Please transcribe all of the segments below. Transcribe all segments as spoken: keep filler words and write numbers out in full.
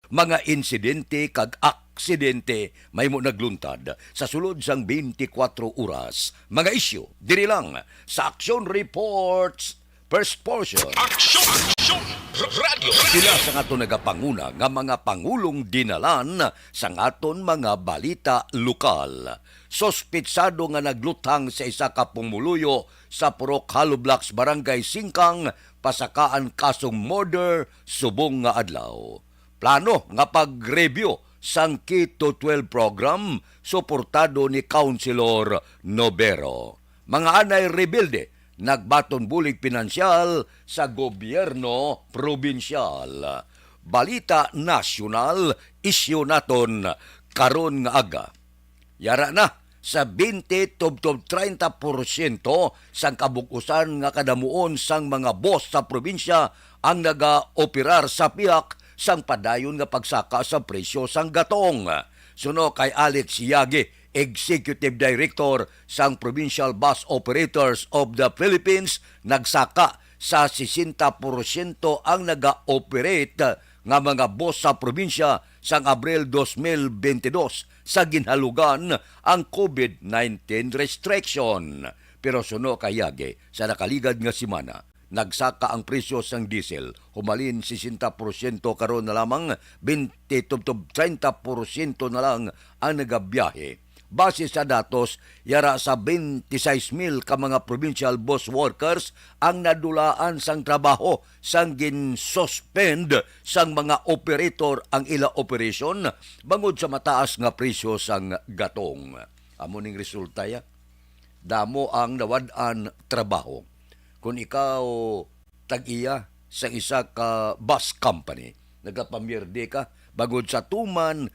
Mga insidente kag aksidente mahimo nagluntad sa sulod sang twenty-four oras. Mga isyu diri lang sa Action Reports First Portion. Action! Action! Radio! Pila sa aton nagapanguna nga mga pangulong dinalan sa aton mga balita lokal. Suspitsado nga nagluthang sa isa ka pumuluyo sa Purok Hollow Blocks, Barangay Singkang, pasakaan kasong murder subong nga adlaw. Plano nga pag-review sang K to twelve program suportado ni Councilor Novero. Mga anay rebelde nagbaton bulig pinansyal sa gobyerno probinsyal. Balita nasyonal, isyu naton karon nga aga. Yara na, sa twenty tubtob treinta porsyento sang kabug-usan nga kadamuon sang mga boss sa probinsya ang nagaoperar sa pihak sang padayon nga pagsaka sa presyo sang gatong. Suno kay Alex Yagi, Executive Director sang Provincial Bus Operators of the Philippines, nagsaka sa sesenta porsyento ang naga-operate nga mga bus sa probinsya sang Abril dos mil bentidós sa ginhalugan ang covid nineteen restriction. Pero suno kay Yagi, sa nakaligad nga semana, nagsaka ang presyo sang diesel, humalin sesenta porsyento, karon na lamang twenty tubtob treinta porsyento na lang ang nagabiyahe. Base sa datos, yara sa twenty-six mil ka mga provincial bus workers ang nadulaan sang trabaho sang gin-suspend sang mga operator ang ila operation bangod sa mataas nga presyo sang gatong. Amo ning resulta, ya. Damo ang nawad-an trabaho. Kung ikaw tag-iya sa isa ka bus company, nagapamierde ka bangod sa tuman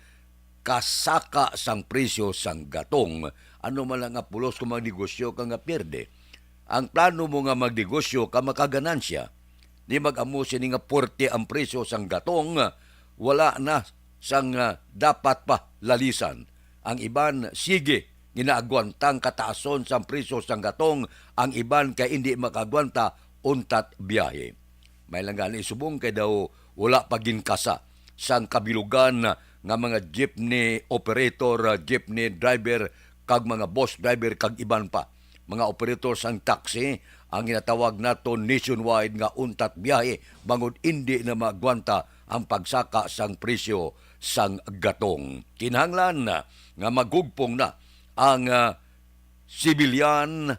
kasaka sang presyo sang gatong. Ano man lang nga pulos kung magnegosyo ka nga pierde, ang plano mo nga magnegosyo ka makaganansya. Di mag-amo sini nga puwerte ang presyo sang gatong, wala na sang, ah, dapat pa lalisan. Ang iban, sige, ginaagwantang kataason sang presyo sang gatong, ang iban kay indi makaagwanta untat biyahe. May lang gani subong kay daw wala pa ginkasa sang kabilugan nga mga jeepney operator, jeepney driver, kag mga bus driver, kag iban pa. Mga operator sang taxi, ang ginatawag naton nationwide nga untat biyahe, bangod indi na maagwanta ang pagsaka sang presyo sang gatong. Kinahanglan nga magugpong na ang, ah, sibilyan,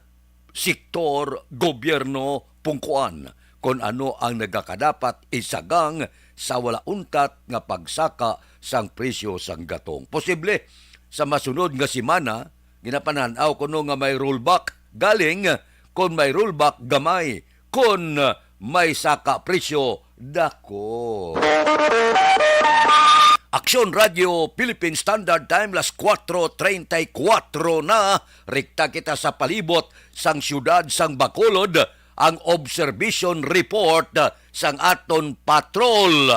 sektor, gobyerno, pungkuan kon ano ang nagakadapat isagang sa wala untat nga pagsaka sang presyo sang gatong. Posible sa masunod nga semana, ginapanan-aw kuno nga may rollback. Galing, kon may rollback, gamay. Kon may saka presyo, dako. Aksyon Radio Philippine Standard Time, las kuwatro treinta y kuwatro na. Rekta kita sa palibot sang siyudad sang Bacolod, ang observation report sang aton patrol.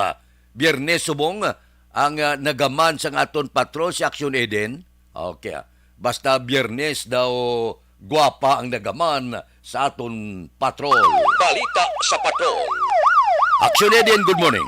Biyernes subong ang, ah, nagaman sang aton patrol si Action Eden. Okay, ah. Basta Biyernes daw gwapa ang nagaman sa aton patrol. Balita sa patrol. Action Eden, good morning.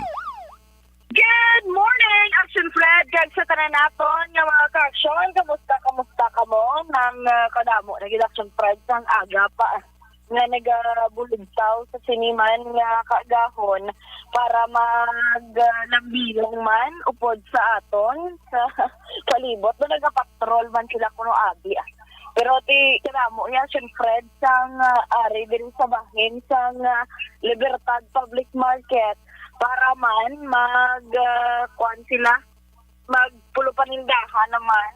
Good morning, Action Fred, kag sa tanan naton nga mga ka-aksyon. Kamusta, kamusta kamo? Nang, ah, kadamo na gid, Action Fred, sang aga pa nga nagabulugtaw sa sini man nga kaagahon para maglambiyong man upod sa aton sa palibot. Do nagapatrol man sila kuno abi, ah. Pero ti kadamo ya, Action Fred, sang, ah, ari diri sa bahin sang, ah, Libertad Public Market para man mag, ah, kuan sila, magpulo panindahan naman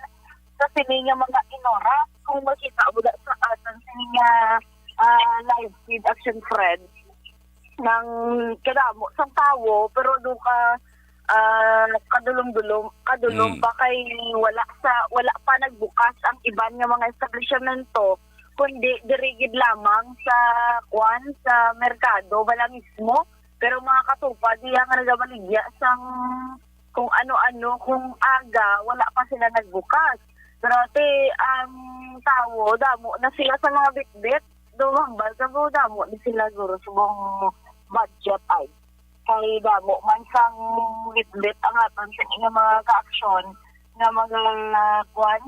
sa sini nga mga inoras. Kung makita mo da sa aton sini nga, ah, live feed, Action Fred, nang kadamo sang tawo, pero do ka, ah, kadulom-dulom, kadulom Mm. pa kay wala sa, wala pa nagbukas ang iban nga mga establishmento, kundi diri gid lamang sa, kuan, sa merkado bala mismo. Pero mga katupad, iya nga nagabaligya sang kung ano-ano, kung aga, wala pa sila nagbukas. Pero ti, ang tawo, damo na sila sa mga bitbit. Do hambal ka mo, damo na sila guro subong budget ay. Kay damo man sang bitbit ang aton sa nga mga kaaksyon nga mga, kuwan,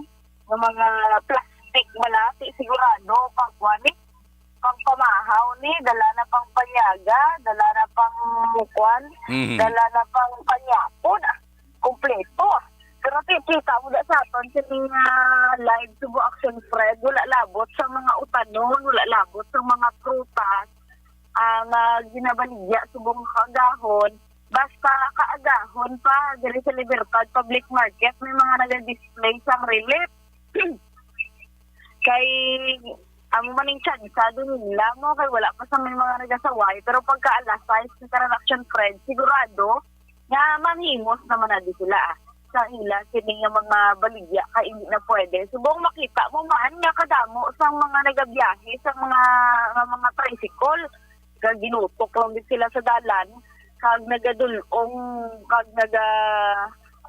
nga mga plastic bala, ti sigurado pang kuwan ni, pang pamahaw ni, dala na pang panyaga, dala na pang kuwan, Mhm. dala na pang panyapon, ah, kompleto. Pero ti-, kita mo da sa aton sa mga live Subo Action Fred, wala labot sa mga utanon, wala labot sa mga prutas, ah, nga ginabaligya subong kaagahon. Basta kaagahon pa, diri sa Libertad Public Market, may mga naga-display sang relief. Kay, amo man ning tsansa din nila mo, kay wala pa sa may mga nagasaway. Pero pagka alas sais sa Action Fred, sigurado nga manghimos naman na di sila, ah, sa ila sini nga mga baligya, kay hindi na pwede. Subong makita mo man nga kadamo sang mga nagabiyahe sa mga, nga mga tricycle, kag ginutok lang din sila sa dalan, kag nagadul-ong, kag naga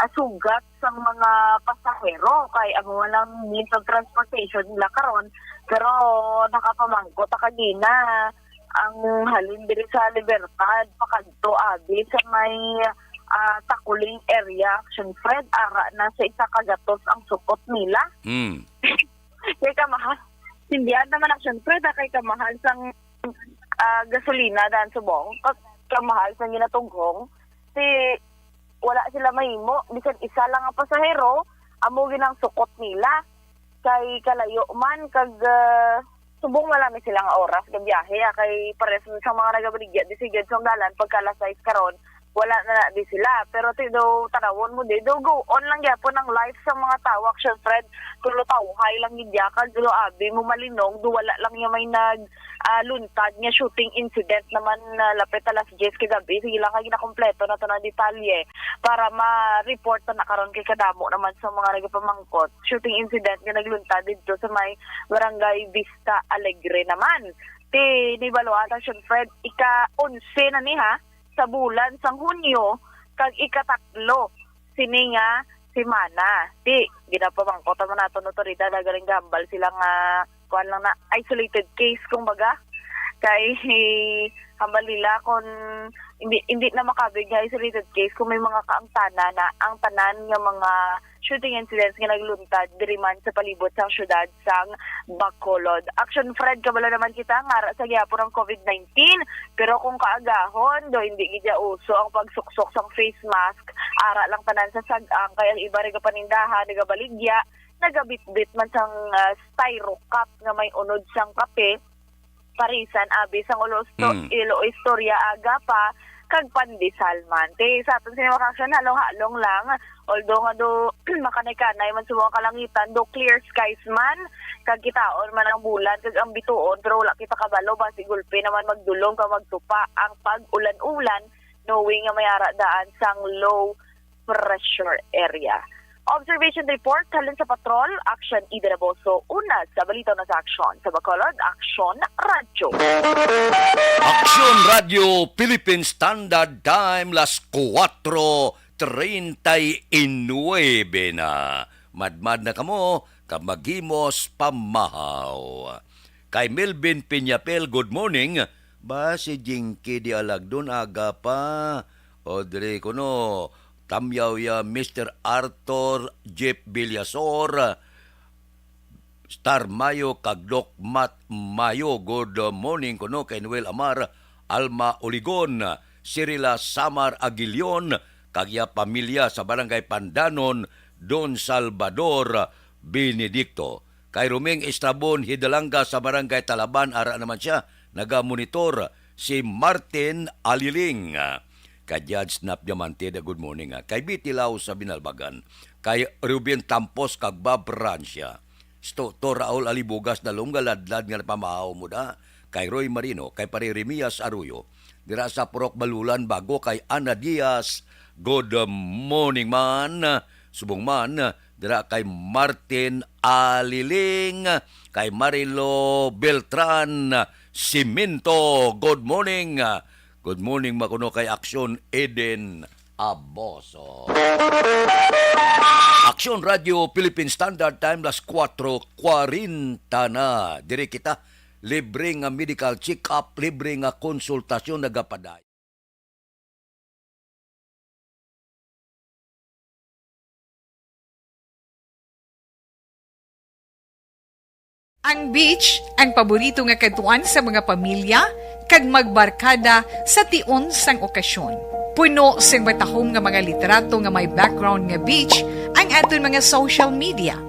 asugat sang mga pasahero, kay amo lang means of transportation nila karon. Pero nakapamangkot ta kagina, ang halin diri sa Libertad pakadto abi sa may, ah, Takuling area, Action Fred, ara na sa isa ka gatos ang sukot nila. Hmm. Kay kamahal. Hindi naman, Action Fred, ah, kay kamahal sang, ah, gasolina daan subong, ka-, kamahal sang ginatughong. Si, wala sila mahimo, bisan isa lang ang pasahero, amo ginang sukot nila. Kay kalayo man, kag, ah, subong wala mi sila nga oras nga biyahe, ah, kay pares man sa mga nagabaligya, di sige sa dalan, pagka alas sais karon, wala na, na di sila. Pero ti daw tanawon mo di, daw go on lang gyapon ang life sa mga tao, Action Fred. Tulo tawhay lang gid ya, kag daw abi mo malinong, do wala lang ya may nag, ah, luntad nga shooting incident naman na lapit alas diyes kagabi. Sige lang, kay ginakompleto na to na detalye para ma-report na karon kay kadamo naman sa mga nagapamangkot. Shooting incident nga nagluntad dito sa may Barangay Vista Alegre naman. Ti, ni Baloan Action Fred, ika-onse na ni ha, sa bulan sang Hunyo, kag ikatatlo sini nga semana. Ti, ginapamangkot naman nato ng otoridad, nagaling gambal sila nga, kuwan lang na, isolated case, kumbaga. Kay, hambal nila kung hindi, hindi na makabig nga isolated case kung may mga kaangtanan na ang tanan nga mga shooting incidents nga nagluntad diri man sa palibot sang syudad sang Bacolod. Action Fred, kabalo naman kita nga ara sa gihapon ang covid nineteen, pero kung kaagahon do hindi gid ya uso ang pagsuksok sang face mask, ara lang tanan sa sag-ang, kay ang iba rin kapanindahan nagabaligya, nagabitbit man sang, ah, styro cup nga may unod sang kape, parisan abi sang ulo isto-, Mm. ilo istorya aga pa, kag pandesal man. Ti sa aton sini mga kaaksyon, halong-halong lang. Although nga do makanay-kanay man sa mga kalangitan, do clear skies man, kag kitaon man ang bulan, kag ang bituon, pero wala kita kabalo, basi gulpi naman magdulom kag magtupa ang pag-ulan-ulan, knowing nga may ara daan sang low pressure area. Observation report halin sa Patrol, Action Ida Naboso, una sa Balita na sa Action. Sa Bacolod, Action Radyo. Action Radio Philippine Standard Time, las kuwatro treinta y nueve na. Madmad na kamo, kag maghimos pamahaw. Kay Melvin Piñapel, good morning. Ba, si Jinky di alagdon, aga pa. Audrey kuno, tamyaw ya, Mister Arthur Jeff Villasor, Star Mayo, kag Doc Matt Mayo. Good morning kuno kay Noel Amar, Alma Oligon, Cirila Samar Aguilion, kag iya pamilya sa Barangay Pandanon, Don Salvador Benedicto. Kay Roming Estrabon Hidalanga sa Barangay Talaban, ara naman siya, nagamonitor si Martin Aliling. Kay Judge Nap Diamante, da, good morning, ah. Kay Betty Lau sa Binalbagan. Kay Ruben Tampos kag Bob Francia. Sto-, to Raul Alibugas na lum nga ladlad nga napamahaw mo da. Kay Roy Marino, kay Pare Remias Arroyo. Dira sa Purok Balulan, bago kay Ana Diaz. Good morning man. Subong man, dira kay Martin Aliling, kay Marilo Beltran Siminto. Good morning. Good morning, makuno kay Aksyon Eden Aboso. Aksyon Radio Philippine Standard Time, las kuwatro kwarenta na. Diri kita, libre nga medical check-up, libre nga konsultasyon nagapaday. Ang beach ang paborito nga kadtuan sa mga pamilya kag magbarkada sa tion sang okasyon. Puno sing matahom nga mga litrato nga may background nga beach ang aton mga social media.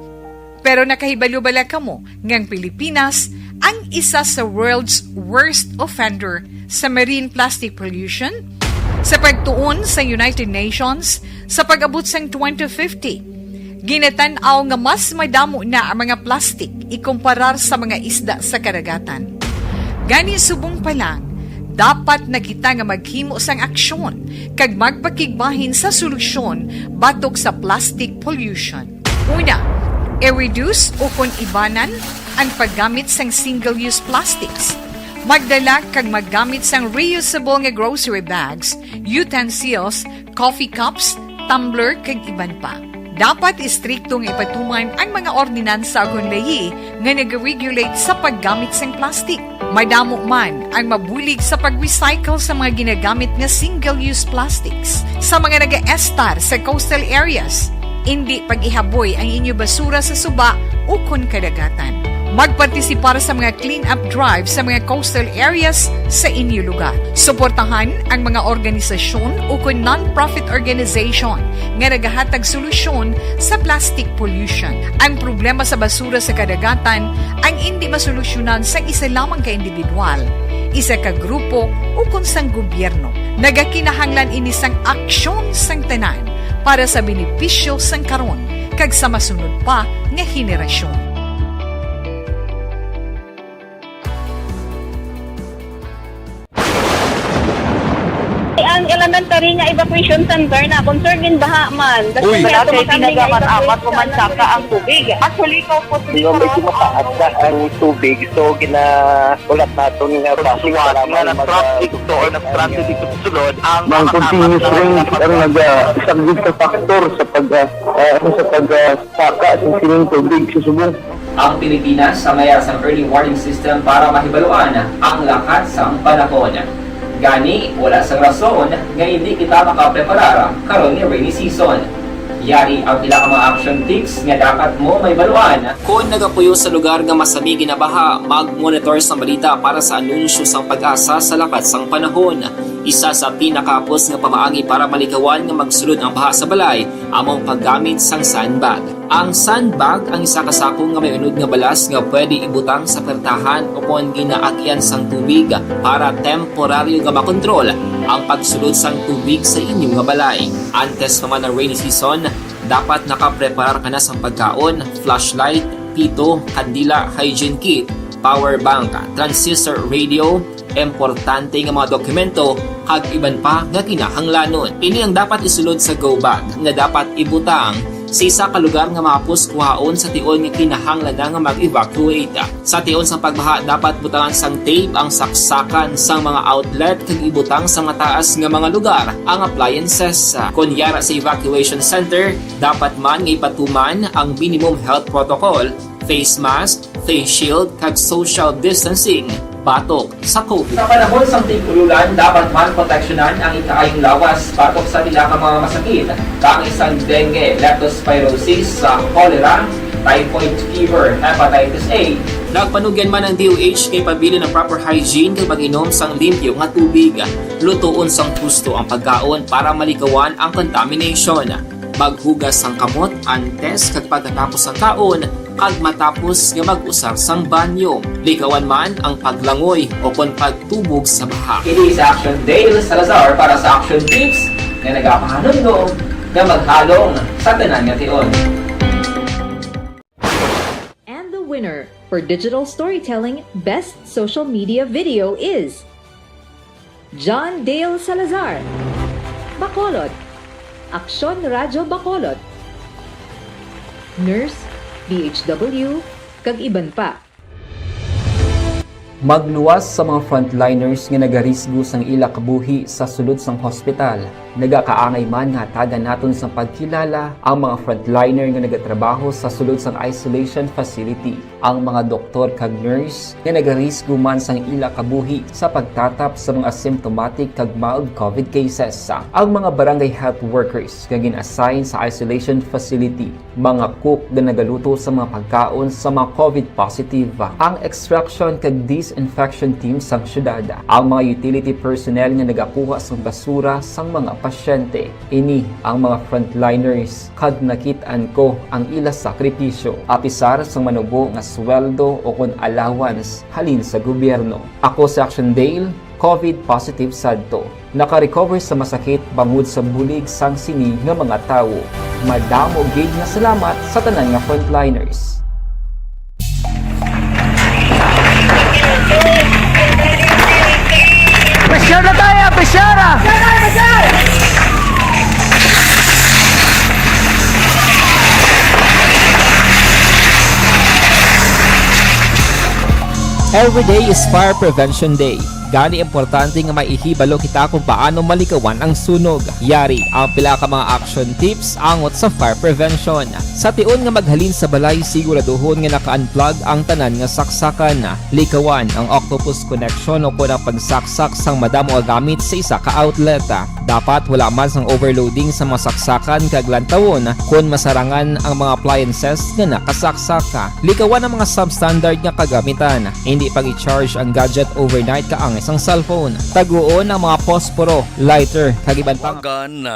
Pero nakahibalo bala kamo nga ang Pilipinas ang isa sa world's worst offender sa marine plastic pollution? Sa pagtuon sa United Nations, sa pag-abot sang twenty fifty, ginatan-aw nga mas madamo na ang mga plastic ikumparar sa mga isda sa kadagatan. Gani, subong pa lang, dapat na kita nga maghimo sang aksyon kag magpakigbahin sa solusyon batok sa plastic pollution. Una, i-reduce ukon ibanan ang paggamit sang single-use plastics. Magdala kag maggamit sang reusable nga grocery bags, utensils, coffee cups, tumbler, kag iban pa. Dapat istrikto nga ipatuman ang mga ordinansa ukon layi nga nag-regulate sa paggamit sang plastic. Madamo man ang mabulig sa pag-recycle sa mga ginagamit nga single-use plastics sa mga nagaestar sa coastal areas. Indi pag-ihaboy ang inyo basura sa suba ukon kadagatan. Magpartisipar sa mga clean-up drive sa mga coastal areas sa inyo lugar. Suportahan ang mga organisasyon ukon non-profit organization nga nagahatag solusyon sa plastic pollution. Ang problema sa basura sa kadagatan ang indi masolusyonan sang isa lamang ka individual, isa ka grupo, ukon sang gobyerno. Nagakinahanglan ini sang aksyon sang tanan para sa benepisyo sang karon kag sa masunod pa nga henerasyon. Ang elementary nga evacuation center na concerned in baha man. Uy. Wala kay ginagaman amat ko man saka ang tubig. Actually, ikaw po, Di ba, medyo mataas na ang tubig, so ginahulat naton nga basi nga mag- traffic to or nag-traffic dito sa sulod ang mga continuous rain ang nag-, ah, isang big factor sa pag, ah, ah, ano, sa pag, ah, saka sa sining tubig sa subong. Ang Pilipinas ang may sang early warning system para mahibaluan ang lakat sang panahon. Gani, wala sang rason nga hindi kita makapreparar karon nga rainy season. Yari ang pila ka mga action tips nga dapat mo mahibaluan. Kon nagapuyo sa lugar nga masami ginabaha, mag-monitor sang balita para sa anunsyo sang PAGASA sa lakat sang panahon. Isa sa pinakahapos nga pamaagi para malikawan nga magsulod ang baha sa balay amo ang paggamit sang sandbag. Ang sandbag ang isa ka sako nga may unod nga balas nga pwede ibutang sa pertahan o kon ginaagyan sang tubig para temporaryo nga makontrol ang pagsulod sang tubig sa inyo nga balay. Antes pa man ang rainy season, dapat nakapreparar ka na sang pagkaon, flashlight, pito, kandila, hygiene kit, power bank, transistor radio, importante nga mga dokumento, kag iban pa nga kinahanglanon. Ini ang dapat isulod sa go bag nga dapat ibutang sa isa ka lugar nga mahapos kuhaon sa tion nga kinahanglan na nga mag-evacuate. Sa tion sang pagbaha, dapat butangan sang tape ang saksakan sang mga outlet kag ibutang sa mataas nga mga lugar ang appliances. Kon yara sa evacuation center, dapat man nga ipatuman ang minimum health protocol, face mask, face shield, kag social distancing batok sa COVID. Sa panahon sang tig-ululan, dapat man proteksyonan ang ikaayong lawas batok sa pila ka mga masakit, kaangay sang dengue, leptospirosis, sa cholera, typhoid fever, hepatitis A. Nagpanugyan man ang D O H nga ipabilin ang proper hygiene kag pag-inom sang limpyo nga tubig. Lutoon sang husto ang pagkaon para malikawan ang contamination. Maghugas sang kamot antes kag pagkatapos sang kaon, kag matapos nga mag-usar sang banyo. Likawan man ang paglangoy o kon pagtubog sa baha. Ini si Action Dale Salazar para sa Action Tips nga nagapahanumdom nga maghalong sa tanan nga tion. And the winner for digital storytelling best social media video is John Dale Salazar, Bacolod, Aksyon Radyo Bacolod, Nurse, D H W, kag iban pa. Magluwas sa mga frontliners nga nagarisgo sang ila kabuhi sa sulod sang hospital. Nagakaangay man nga hatagan naton sang pagkilala ang mga frontliner nga nagatrabaho sa sulod sang isolation facility, ang mga doktor kag nurse nga nagarisgo man sang ila kabuhi sa pagtatap sa mga symptomatic kag mild covid cases, ang mga barangay health workers nga gin-assign sa isolation facility, mga cook nga nagaluto sa mga pagkaon sa mga covid positive, ang extraction kag disinfection team sang syudad, ang mga utility personnel nga nagakuha sang basura sang mga pasyente. Ini ang mga frontliners, kag nakit-an ko ang ila sakripisyo, apisar sang manubo nga sweldo o kon allowance halin sa gobyerno. Ako si Action Dale, covid positive sadto. Naka-recover sa masakit bangod sa bulig sang sini nga mga tawo. Madamo gid nga salamat sa tanan nga frontliners. Pressure na tayo, pressure! Every day is Fire Prevention Day. Gani, importante nga may ihibalo kita kung paano malikawan ang sunog. Yari ang pila ka mga action tips angot sa fire prevention. Sa tion nga maghalin sa balay, siguraduhon nga naka-unplug ang tanan nga saksakan. Likawan ang octopus connection o kon ang pagsaksak sang madamo nga gamit sa isa ka outlet. Dapat wala man sang overloading sa mga saksakan kag lantawon kon masarangan ang mga appliances nga nakasaksak. Likawan ang mga substandard nga kagamitan. Hindi pag-i-charge ang gadget overnight kaangay sang cellphone. Taguon ang mga posporo, lighter, kag iban pa. Wagan,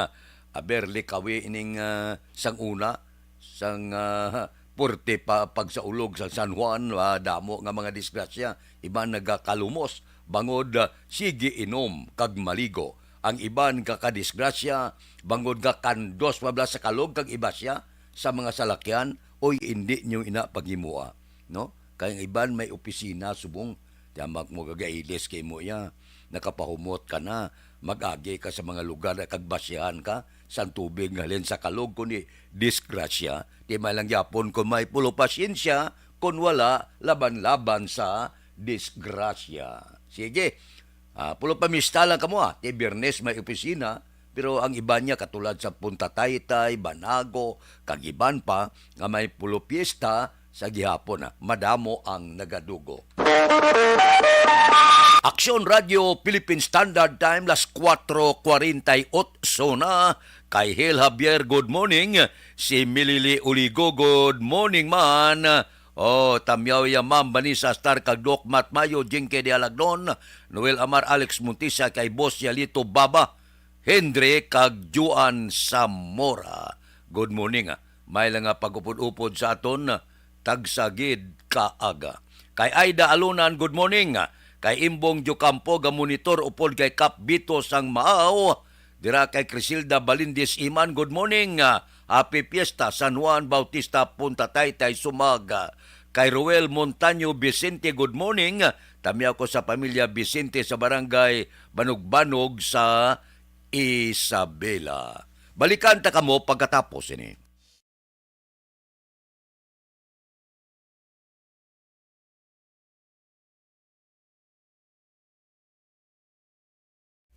aber likawi ining, ah, sang una, sang, ah, porte pa pagsaulog sa San Juan, ah, damo nga mga disgrasya. Iban nagakalumos bangod, ah, sige inom kag maligo. Ang iban kakadisgrasya bangod nga kandos pa bala sa kalog kag ibasya sa mga salakyan, oy, indi niyo ina paghimoa, no? Kay ang iban may opisina subong, tiyamak mo gagailis kay mo iya, nakapahumot ka na, mag-agi ka sa mga lugar na kag basyahan ka, sang tubig nga halin sa kalog, kundi disgrasya, di man lang gyapon kung may pulo pasyensya, kung wala, laban-laban sa disgrasya. Sige, ah, pulo pamista lang kamo, ah, ti Biyernes may opisina, pero ang iban niya katulad sa Punta Taytay, Banago, kag iban pa nga may pulo piyesta sa gihapon, ah, madamo ang nagadugo. Aksyon Radio Philippine Standard Time, las kuwatro kwarenta y otso na. Kay Hel Javier, good morning. Si Milili Uligo, good morning man. Oh, tamyaw ya Ma'am Vanessa Star kag Doc Matt Mayo, Jinky de Alagnon, Noel Amar, Alex Montisa, kay Boss Yalito Baba, Hendrik kag Juan Zamora. Good morning, ah. May lang nga pag-upod-upod sa aton, tagsa gid ka aga. Kay Aida Alunan, good morning. Kay Imbong Diocampo, ga monitor upod kay Kap Bito sang Maaw. Dira kay Crisilda Balindis Iman, good morning. Ah, happy Fiesta, San Juan Bautista, Punta Taytay, Sumag. Kay Roel Montaño Vicente, good morning. Tamyaw ko sa pamilya Vicente sa barangay Banugbanug sa Isabela. Balikan ta kamo pagkatapos ini.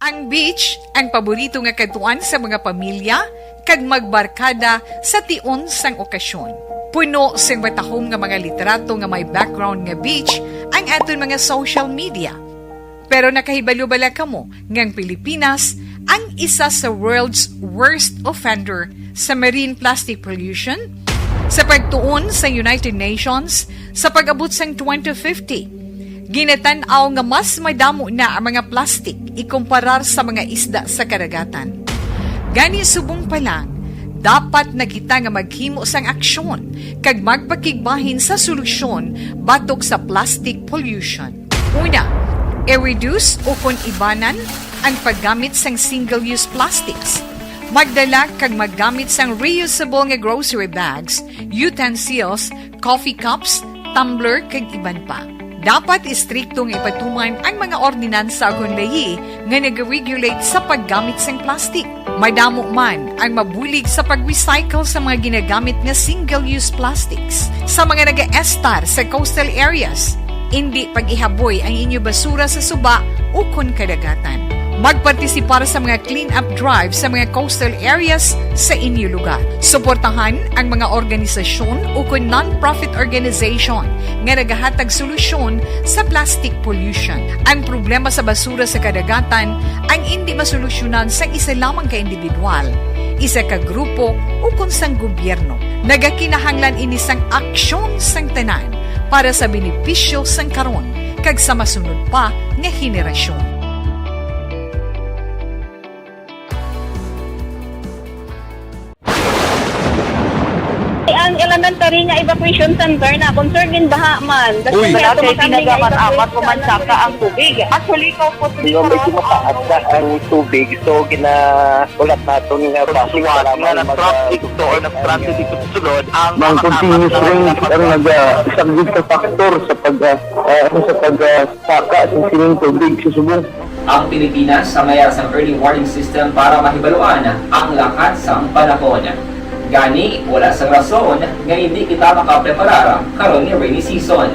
Ang beach, ang paborito nga kadtuan sa mga pamilya kag magbarkada sa tion sang okasyon. Puno sing matahom nga mga litrato nga may background nga beach ang aton mga social media. Pero nakahibalo bala kamo nga ang Pilipinas ang isa sa world's worst offender sa marine plastic pollution? Sa pagtuon sa United Nations, sa pag-abot sang twenty fifty, ginatan-aw nga mas madamo na ang mga plastik ikumparar sa mga isda sa kadagatan. Gani, subong pa lang, dapat na kita nga maghimo sang aksyon kag magpakigbahin sa solusyon batok sa plastic pollution. Una, i-reduce o kon ibanan ang paggamit sang single-use plastics. Magdala kag maggamit sang reusable nga grocery bags, utensils, coffee cups, tumbler, kag iban pa. Dapat istrikto nga ipatuman ang mga ordinansa ukon layi nga nag-regulate sa paggamit sang plastic. Madamo man ang mabulig sa pag-recycle sa mga ginagamit nga single-use plastics sa mga nagaestar sa coastal areas. Indi pag-ihaboy ang inyo basura sa suba ukon kadagatan. Magpartisipar sa mga clean-up drive sa mga coastal areas sa inyo lugar. Suportahan ang mga organisasyon ukon non-profit organization nga nagahatag solusyon sa plastic pollution. Ang problema sa basura sa kadagatan ang indi masolusyonan sang isa lamang ka individual, isa ka grupo, ukon sang gobyerno. Nagakinahanglan ini sang aksyon sang tanan para sa benepisyo sang karon kag sa masunod pa nga henerasyon. Ang elementary nga evacuation center na concerned in baha man. Uy! Wala kay pinagamat-amat ko man saka ang tubig. Actually, ko po Yung medyo mataas na ang tubig, so ginaulat naton nga basi nga para nga mag- nag-traffic to or nag-traffic dito sa sulod ang Ang mga continuous kasama rain ang naga-, isang big factor sa pag, ah, ah, ano, sa pag, ah, saka sa sining tubig sa subong. Ang Pilipinas ang may sang early warning system para mahibaluan ang lakat sang panahon. Gani, wala sang rason nga hindi kita makapreparar karon ni rainy season.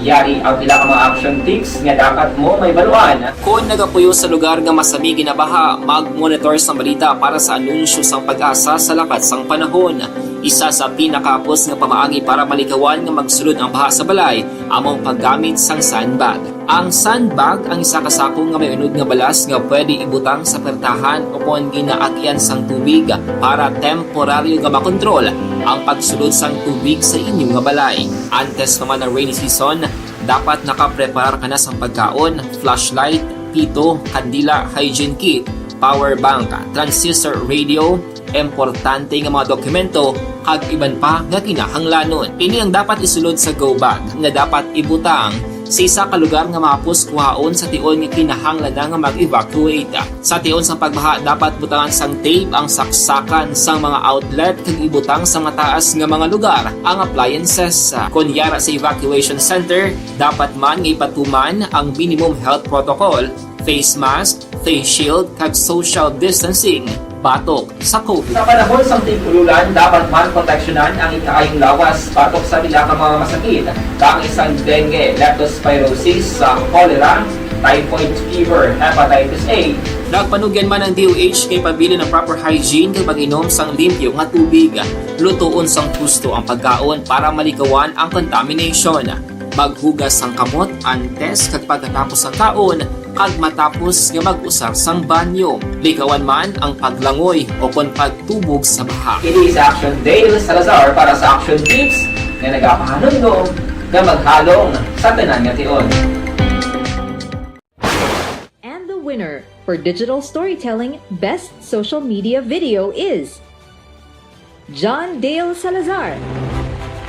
Yari ang pila ka mga action tips nga dapat mo mahibaluan. Kon nagapuyo sa lugar nga masami ginabaha, mag-monitor sang balita para sa anunsyo sang PAGASA sa lakat sang panahon. Isa sa pinakahapos nga pamaagi para malikawan nga magsulod ang baha sa balay amo ang paggamit sang sandbag. Ang sandbag ang isa ka sako nga may unod nga balas nga pwede ibutang sa pertahan ukon ginaagyan sang tubig para temporaryo nga makontrol ang pagsulod sang tubig sa inyo nga balay. Antes pa man ang rainy season, dapat nakapreparar ka na sang pagkaon, flashlight, pito, kandila, hygiene kit, power bank, transistor radio, importante nga mga dokumento, kag iban pa nga kinahanglanon. Ini ang dapat isulod sa go bag nga dapat ibutang sa isa ka lugar nga mahapos kuhaon sa tion nga kinahanglan na nga mag-evacuate. Sa tion sang pagbaha, dapat butangan sang tape ang saksakan sang mga outlet kag ibutang sa mataas nga mga lugar ang appliances. Kon yara sa evacuation center, dapat man nga ipatuman ang minimum health protocol, face mask, face shield, kag social distancing batok sa COVID. Sa panahon sang tig-ululan, dapat man proteksyonan ang ikaayong lawas batok sa pila ka mga masakit, kaangay sang dengue, leptospirosis, sa cholera, typhoid fever, hepatitis A. Nagpanugyan man ang D O H nga ipabilin ang proper hygiene kag pag-inom sang limpyo nga tubig. Lutoon sang husto ang pagkaon para malikawan ang contamination. Maghugas sang kamot antes kag pagkatapos sang kaon kag matapos nga mag-usar sang banyo. Likawan man ang paglangoy ukon pagtubog sa baha. Ini si Action Dale Salazar para sa Action Tips nga nagapahanumdom nga maghalong sa tanan nga tion. And the winner for digital storytelling best social media video is John Dale Salazar,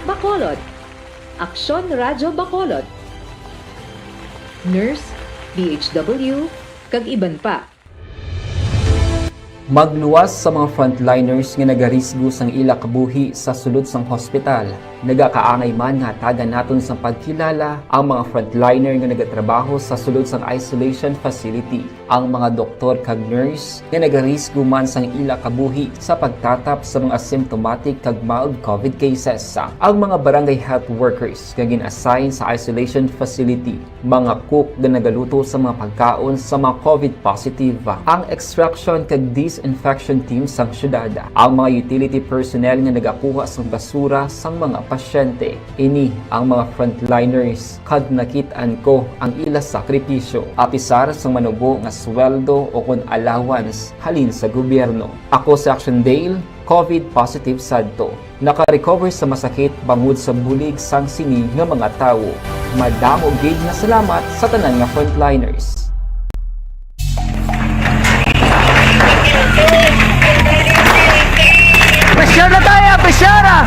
Bacolod, Aksyon Radyo Bacolod, Nurse, D H W, kag iban pa. Magluwas sa mga frontliners nga nagarisgo sang ila kabuhi sa sulod sang hospital. Nagakaangay man nga hatagan naton sang pagkilala ang mga frontliner nga nagatrabaho sa sulod sang isolation facility. Ang mga doktor kag nurse nga nagarisgo man sang ila kabuhi sa pagtatap sa mga symptomatic kag mild COVID cases. Ang mga barangay health workers nga gin-assign sa isolation facility, mga cook nga nagaluto sa mga pagkaon sa mga COVID positive, ang extraction kag disinfection team sang syudad, ang mga utility personnel nga nagakuha sang basura sang mga pasyente. Ini ang mga frontliners, kag nakit-an ko ang ila sakripisyo, apisar sang manubo nga sweldo ukon allowance halin sa gobyerno. Ako si Action Dale, COVID positive sadto. Naka-recover sa masakit bangod sa bulig sang sini nga mga tawo. Madamo gid nga salamat sa tanan nga frontliners. Pressure na tayo! Pressure na!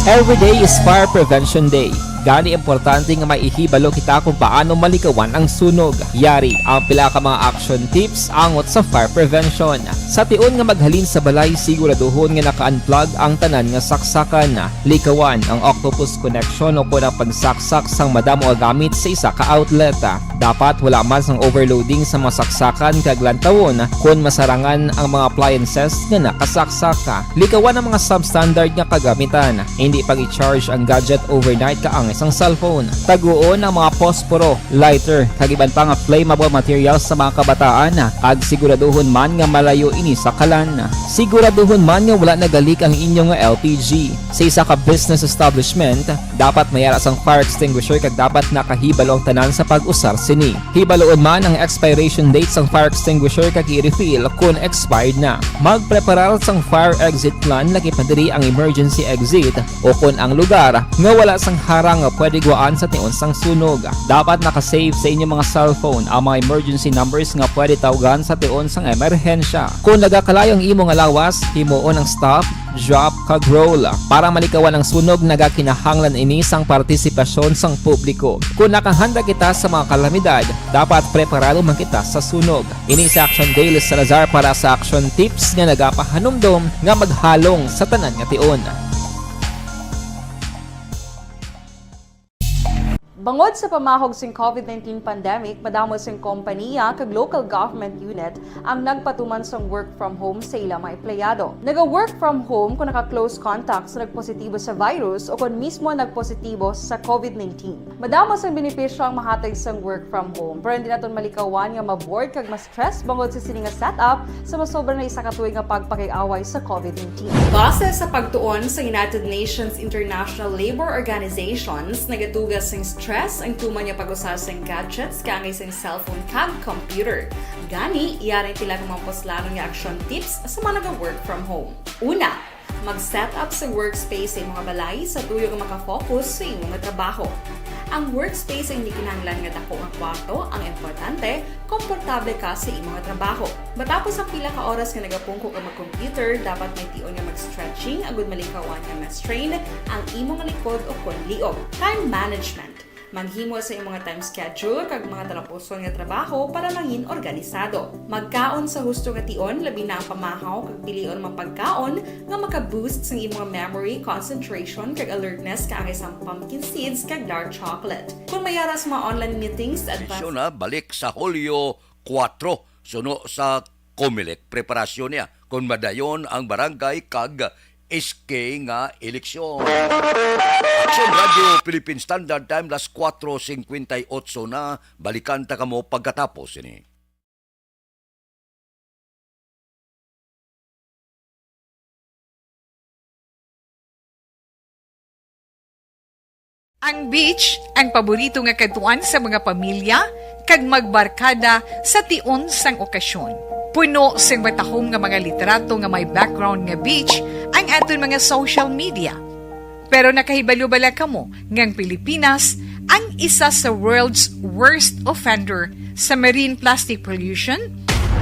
Every day is Fire Prevention Day. Gani, importante nga maihibalo kita kung paano malikawan ang sunog. Yari ang pila ka mga action tips angot sa fire prevention. Sa tion nga maghalin sa balay, siguraduhon nga naka-unplug ang tanan nga saksakan. Likawan ang octopus connection o kon ang pagsaksak sang madamo nga gamit sa isa ka outlet. Dapat wala man sang overloading sa mga saksakan kag lantawon kon masarangan ang mga appliances nga nakasaksak. Likawan ang mga substandard nga kagamitan. Hindi pag-i-charge ang gadget overnight kaangay sang cellphone. Taguon ang mga posporo, lighter, kag iban pa nga flammable materials sa mga kabataan, kag siguraduhon man nga malayo ini sa kalan. Siguraduhon man nga wala nagalik ang inyo nga L P G. Sa isa ka business establishment, dapat may ara sang fire extinguisher kag dapat nakahibalo ang tanan sa pag-usar sini. Hibaluon man ang expiration date sang fire extinguisher kag i-refill kon expired na. Magpreparar sang fire exit plan, lakip na diri ang emergency exit o kon ang lugar nga wala sang harang nga pwede gwaan sa tion sang sunog. Dapat naka-save sa inyo mga cellphone ang mga emergency numbers nga pwede tawgan sa tion sang emerhensya. Kon nagakalayo ang imo nga lawas, himuon ang stop, drop, kag roll. Para malikawan ang sunog, nagakinahanglan ini sang partisipasyon sang publiko. Kon nakahanda kita sa mga kalamidad, dapat preparado man kita sa sunog. Ini si Action Dale Salazar para sa Action Tips nga nagapahanumdom nga maghalong sa tanan nga tion. Bangod sa pamahog sing covid nineteen pandemic, madamo sing kompaniya kag local government unit ang nagpatuman sang work from home sa ila mga empleyado. Naga-work from home kon naka-close contact sa nagpositibo sa virus o kon mismo nagpositibo sa covid nineteen. Madamo sang benepisyo ang mahatag sang work from home, pero hindi naton malikawan nga ma-bored kag mas stress bangod sa sini nga setup sa masobra na isa ka tuig nga pagpakig-away sa covid nineteen. Base sa pagtuon sa United Nations International Labour Organizations, nagatuga sing stress ang tuman nga pag-usa sing gadgets kaangay sing cellphone kag computer. Gani, yari ang pila ka mga puslanon nga action tips sa mga naga-work from home. Una, mag-set up sa workspace sa imong balay sa tuyo nga makafocus sa imong trabaho. Ang workspace ay hindi kinahanglan nga dako nga kwarto, ang importante, komportable ka sa imong trabaho. Matapos ang pila ka oras nga nagapungko ka mag-computer, dapat may tion nga mag-stretching agud malikawan nga ma-strain ang imong likod o kon liog. Time management. Maghimo sa imong time schedule kag mga talapuson nga trabaho para mangin organisado. Magkaon sa husto nga tion, labi na ang pamahaw kag pilion man pagkaon nga maka-boost sang imong memory, concentration, kag alertness kaangay sang pumpkin seeds kag dark chocolate. Kung may ara sa mga online meetings, advance. Edisyon na balik sa Hulyo kuwatro, suno sa Comelec preparasyon niya kon madayon ang barangay kag S K nga eleksyon. Action Radio Philippine Standard Time, las kuwatro singkwenta y otso na. Balikan ta kamo pagkatapos sini. Ang beach, ang paborito nga kadtuan sa mga pamilya kag magbarkada sa tion sang okasyon. Puno sing matahom nga mga litrato nga may background nga beach ang aton mga social media. Pero nakahibalo bala kamo nga ang Pilipinas ang isa sa world's worst offender sa marine plastic pollution?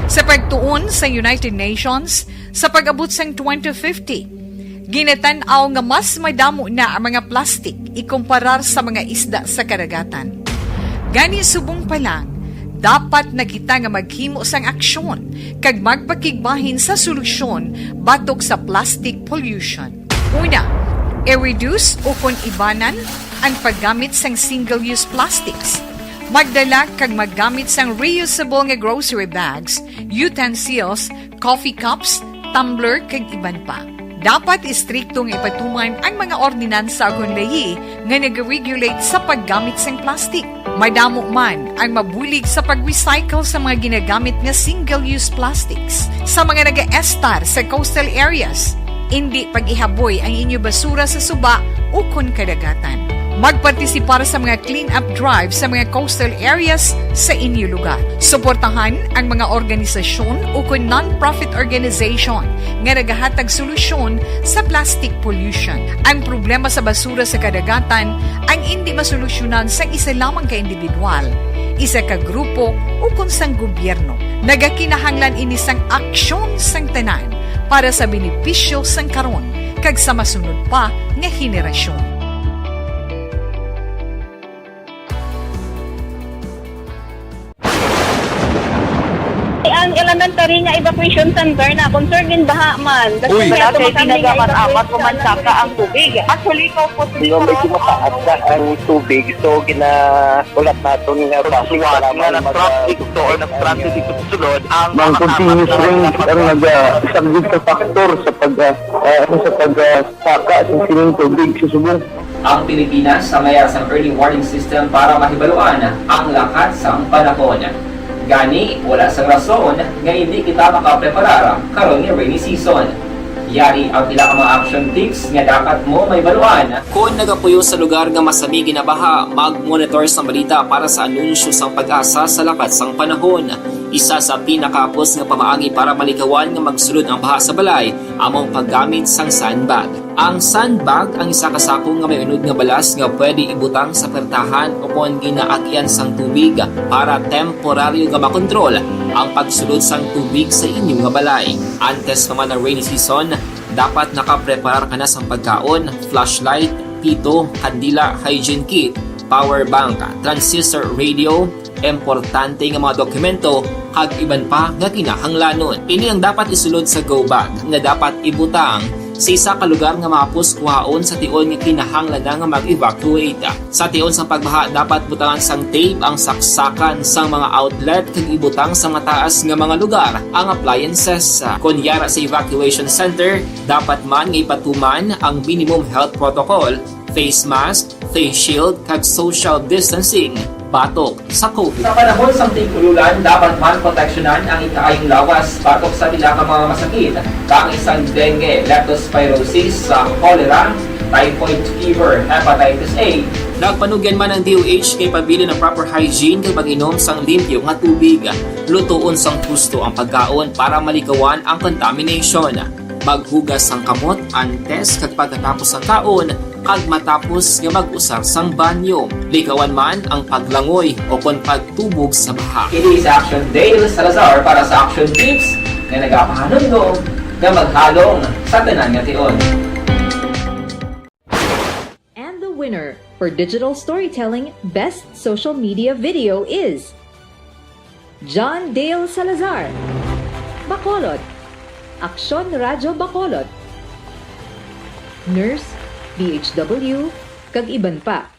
Sa pagtuon sa United Nations, sa pag-abot sang twenty fifty, ginatan-aw nga mas madamo na ang mga plastik ikumparar sa mga isda sa kadagatan. Gani, subong pa lang, dapat na kita nga maghimo sang aksyon kag magpakigbahin sa solusyon batok sa plastic pollution. Una, i-reduce o kon ibanan ang paggamit sang single-use plastics. Magdala kag maggamit sang reusable nga grocery bags, utensils, coffee cups, tumbler, kag iban pa. Dapat istrikto nga ipatuman ang mga ordinansa kon layi nga nag-regulate sa paggamit sang plastic. Madamo man ang mabulig sa pag-recycle sa mga ginagamit nga single-use plastics. Sa mga nagaestar sa coastal areas, indi pag-ihaboy ang inyo basura sa suba ukon kadagatan. Magpartisipar sa mga clean-up drive sa mga coastal areas sa inyo lugar. Suportahan ang mga organisasyon ukon non-profit organization nga nagahatag solusyon sa plastic pollution. Ang problema sa basura sa kadagatan ang indi masolusyonan sang isa lamang ka individual, isa ka grupo, ukon sang gobyerno. Nagakinahanglan ini sang aksyon sang tanan para sa benepisyo sang karon kag sa masunod pa nga henerasyon. Ang elementary nga evacuation center na concern din baha man. Uy. Wala kay tinaga man apat o man saka ang tubig. Actually, ko po. Di ba, medyo mataas na ang tubig, so gina-, ulat naton nga basi nga nag-traffic to or nag-traffic dito sa sulod ang mga continuous rain ang naga-, isa gid ka factor sa pag, ah, ah, ano, sa pag, ah, saka sa sining tubig sa subong. Ang Pilipinas ang mayara sang early warning system para mahibaluan ang lakat sang panahon. Gani, wala sang rason nga hindi kita makapreparar karon nga rainy season. Yari ang pila ka mga action tips nga dapat mo mahibaluan. Kon nagapuyo sa lugar nga masami ginabaha, mag-monitor sang balita para sa anunsyo sang PAGASA sa lakat sang panahon. Isa sa pinakahapos nga pamaagi para malikawan nga magsulod ang baha sa balay amo ang paggamit sang sandbag. Ang sandbag ang isa ka sako nga may unod nga balas nga pwede ibutang sa pertahan o kon ginaagian sang tubig para temporaryo nga makontrol ang pagsulod sang tubig sa inyo nga balay. Antes pa man ang rainy season, dapat nakapreparar ka na sang pagkaon, flashlight, pito, kandila, hygiene kit, power bank, transistor radio, importante nga mga dokumento, kag iban pa nga kinahanglanon. Ini ang dapat isulod sa go bag nga dapat ibutang sa isa ka lugar nga mahapos kuhaon sa tion nga kinahanglan na nga mag-evacuate. Sa tion sang pagbaha, dapat butangan sang tape ang saksakan sang mga outlet kag ibutang sa mataas nga mga lugar ang appliances. Kon yara sa evacuation center, dapat man nga ipatuman ang minimum health protocol, face mask, face shield, kag social distancing batok sa COVID. Sa panahon sang tig-ululan, dapat man proteksyonan ang ikaayong lawas batok sa pila ka mga masakit, kaangay sang dengue, leptospirosis, sa cholera, typhoid fever, hepatitis A. Nagpanugyan man ang D O H nga ipabilin ang proper hygiene kag pag-inom sang limpyo nga tubig, lutoon sang husto ang pagkaon para malikawan ang contamination. Maghugas sang kamot antes kag pagkatapos sang kaon, kag matapos nga mag-usar sang banyo. Likawan man ang paglangoy o kon pagtubog sa baha. Kini si Action Dale Salazar para sa Action Tips nga nagapahanumdom nga maghalong sa tanan nga tion. And the winner for digital storytelling best social media video is John Dale Salazar, Bacolod, Aksyon Radyo Bacolod, Nurse, D H W, kag iban pa.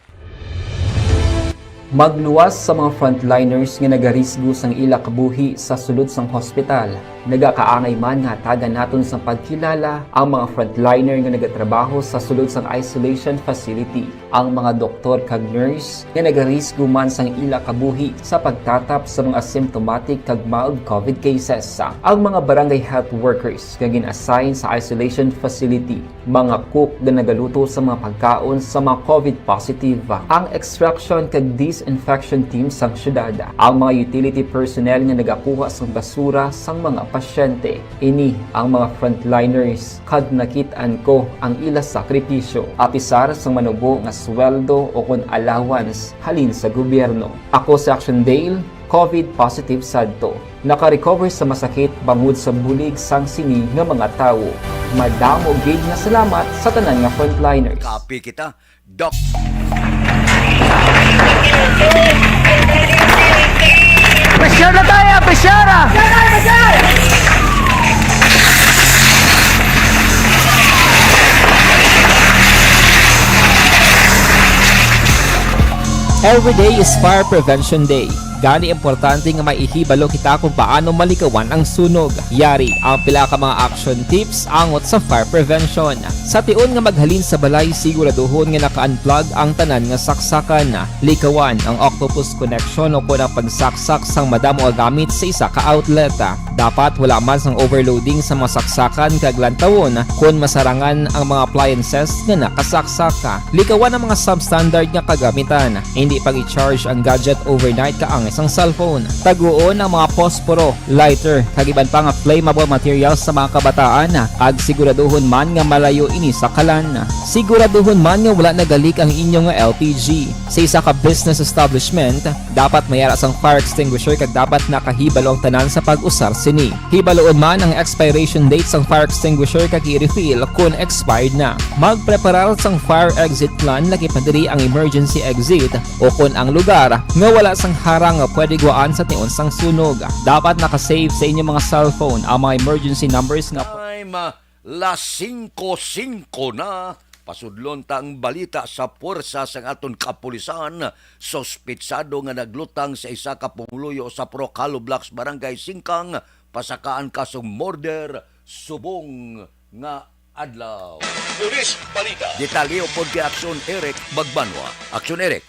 Magluwas sa mga frontliners nga nagarisgo sang ila kabuhi sa sulod sang hospital. Nagakaangay man nga hatagan naton sang pagkilala ang mga frontliner nga nagatrabaho sa sulod sang isolation facility, ang mga doktor kag nurse nga nagarisgo man sang ila kabuhi sa pagtatap sa mga asymptomatic kag mild COVID cases, ang mga barangay health workers nga gin-assign sa isolation facility, mga cook nga nagaluto sa mga pagkaon sa mga COVID positive, ang extraction kag disinfection team sang syudad, ang mga utility personnel nga nagakuha sang basura sang mga pasyente. Ini ang mga frontliners, kag nakit-an ko ang ila sakripisyo, apisar sang manubo nga sweldo o kon allowance halin sa gobyerno. Ako si Action Dale, COVID positive sadto. Naka-recover sa masakit bangod sa bulig sang sini nga mga tawo. Madamo gid nga salamat sa tanan nga frontliners. Kapi kita, Doc. Pressure na tayo, pressure na! Every day is Fire Prevention Day. Gani, importante nga may ihibalo kita kung paano malikawan ang sunog. Yari ang pila ka mga action tips angot sa fire prevention. Sa tion nga maghalin sa balay, siguraduhon nga naka-unplug ang tanan nga saksakan. Likawan ang octopus connection o kon ang pagsaksak sang madamo nga gamit sa isa ka outlet. Dapat wala man sang overloading sa mga saksakan kag lantawon kon masarangan ang mga appliances nga nakasaksak. Likawan ang mga substandard nga kagamitan. Hindi pag-i-charge ang gadget overnight kaangay sang cellphone. Taguon ang mga posporo, lighter, kag iban pa nga flammable materials sa mga kabataan, kag siguraduhon man nga malayo ini sa kalan. Siguraduhon man nga wala nagalik ang inyo nga L P G. Sa isa ka business establishment, dapat may ara sang fire extinguisher kag dapat nakahibalo ang tanan sa pag-usar sini. Hibaluon man ang expiration date sang fire extinguisher kag i-refill kon expired na. Magpreparar sang fire exit plan, lakip na diri ang emergency exit o kon ang lugar nga wala sang harang Pwede guwaan sa tion sang sunog. Dapat naka-save sa inyo mga cellphone ang mga emergency numbers nga Time, ah, las singko singko na. Pasudlon ta ang balita sa puwersa sang aton kapulisan. Suspitsado nga naglutang sa isa ka pumuluyo sa Purok Hollow Blocks, Barangay Singkang, pasakaan kasong murder subong nga adlaw. Police Balita. Detalye upod kay Aksyon Eric Magbanwa. Aksyon Eric.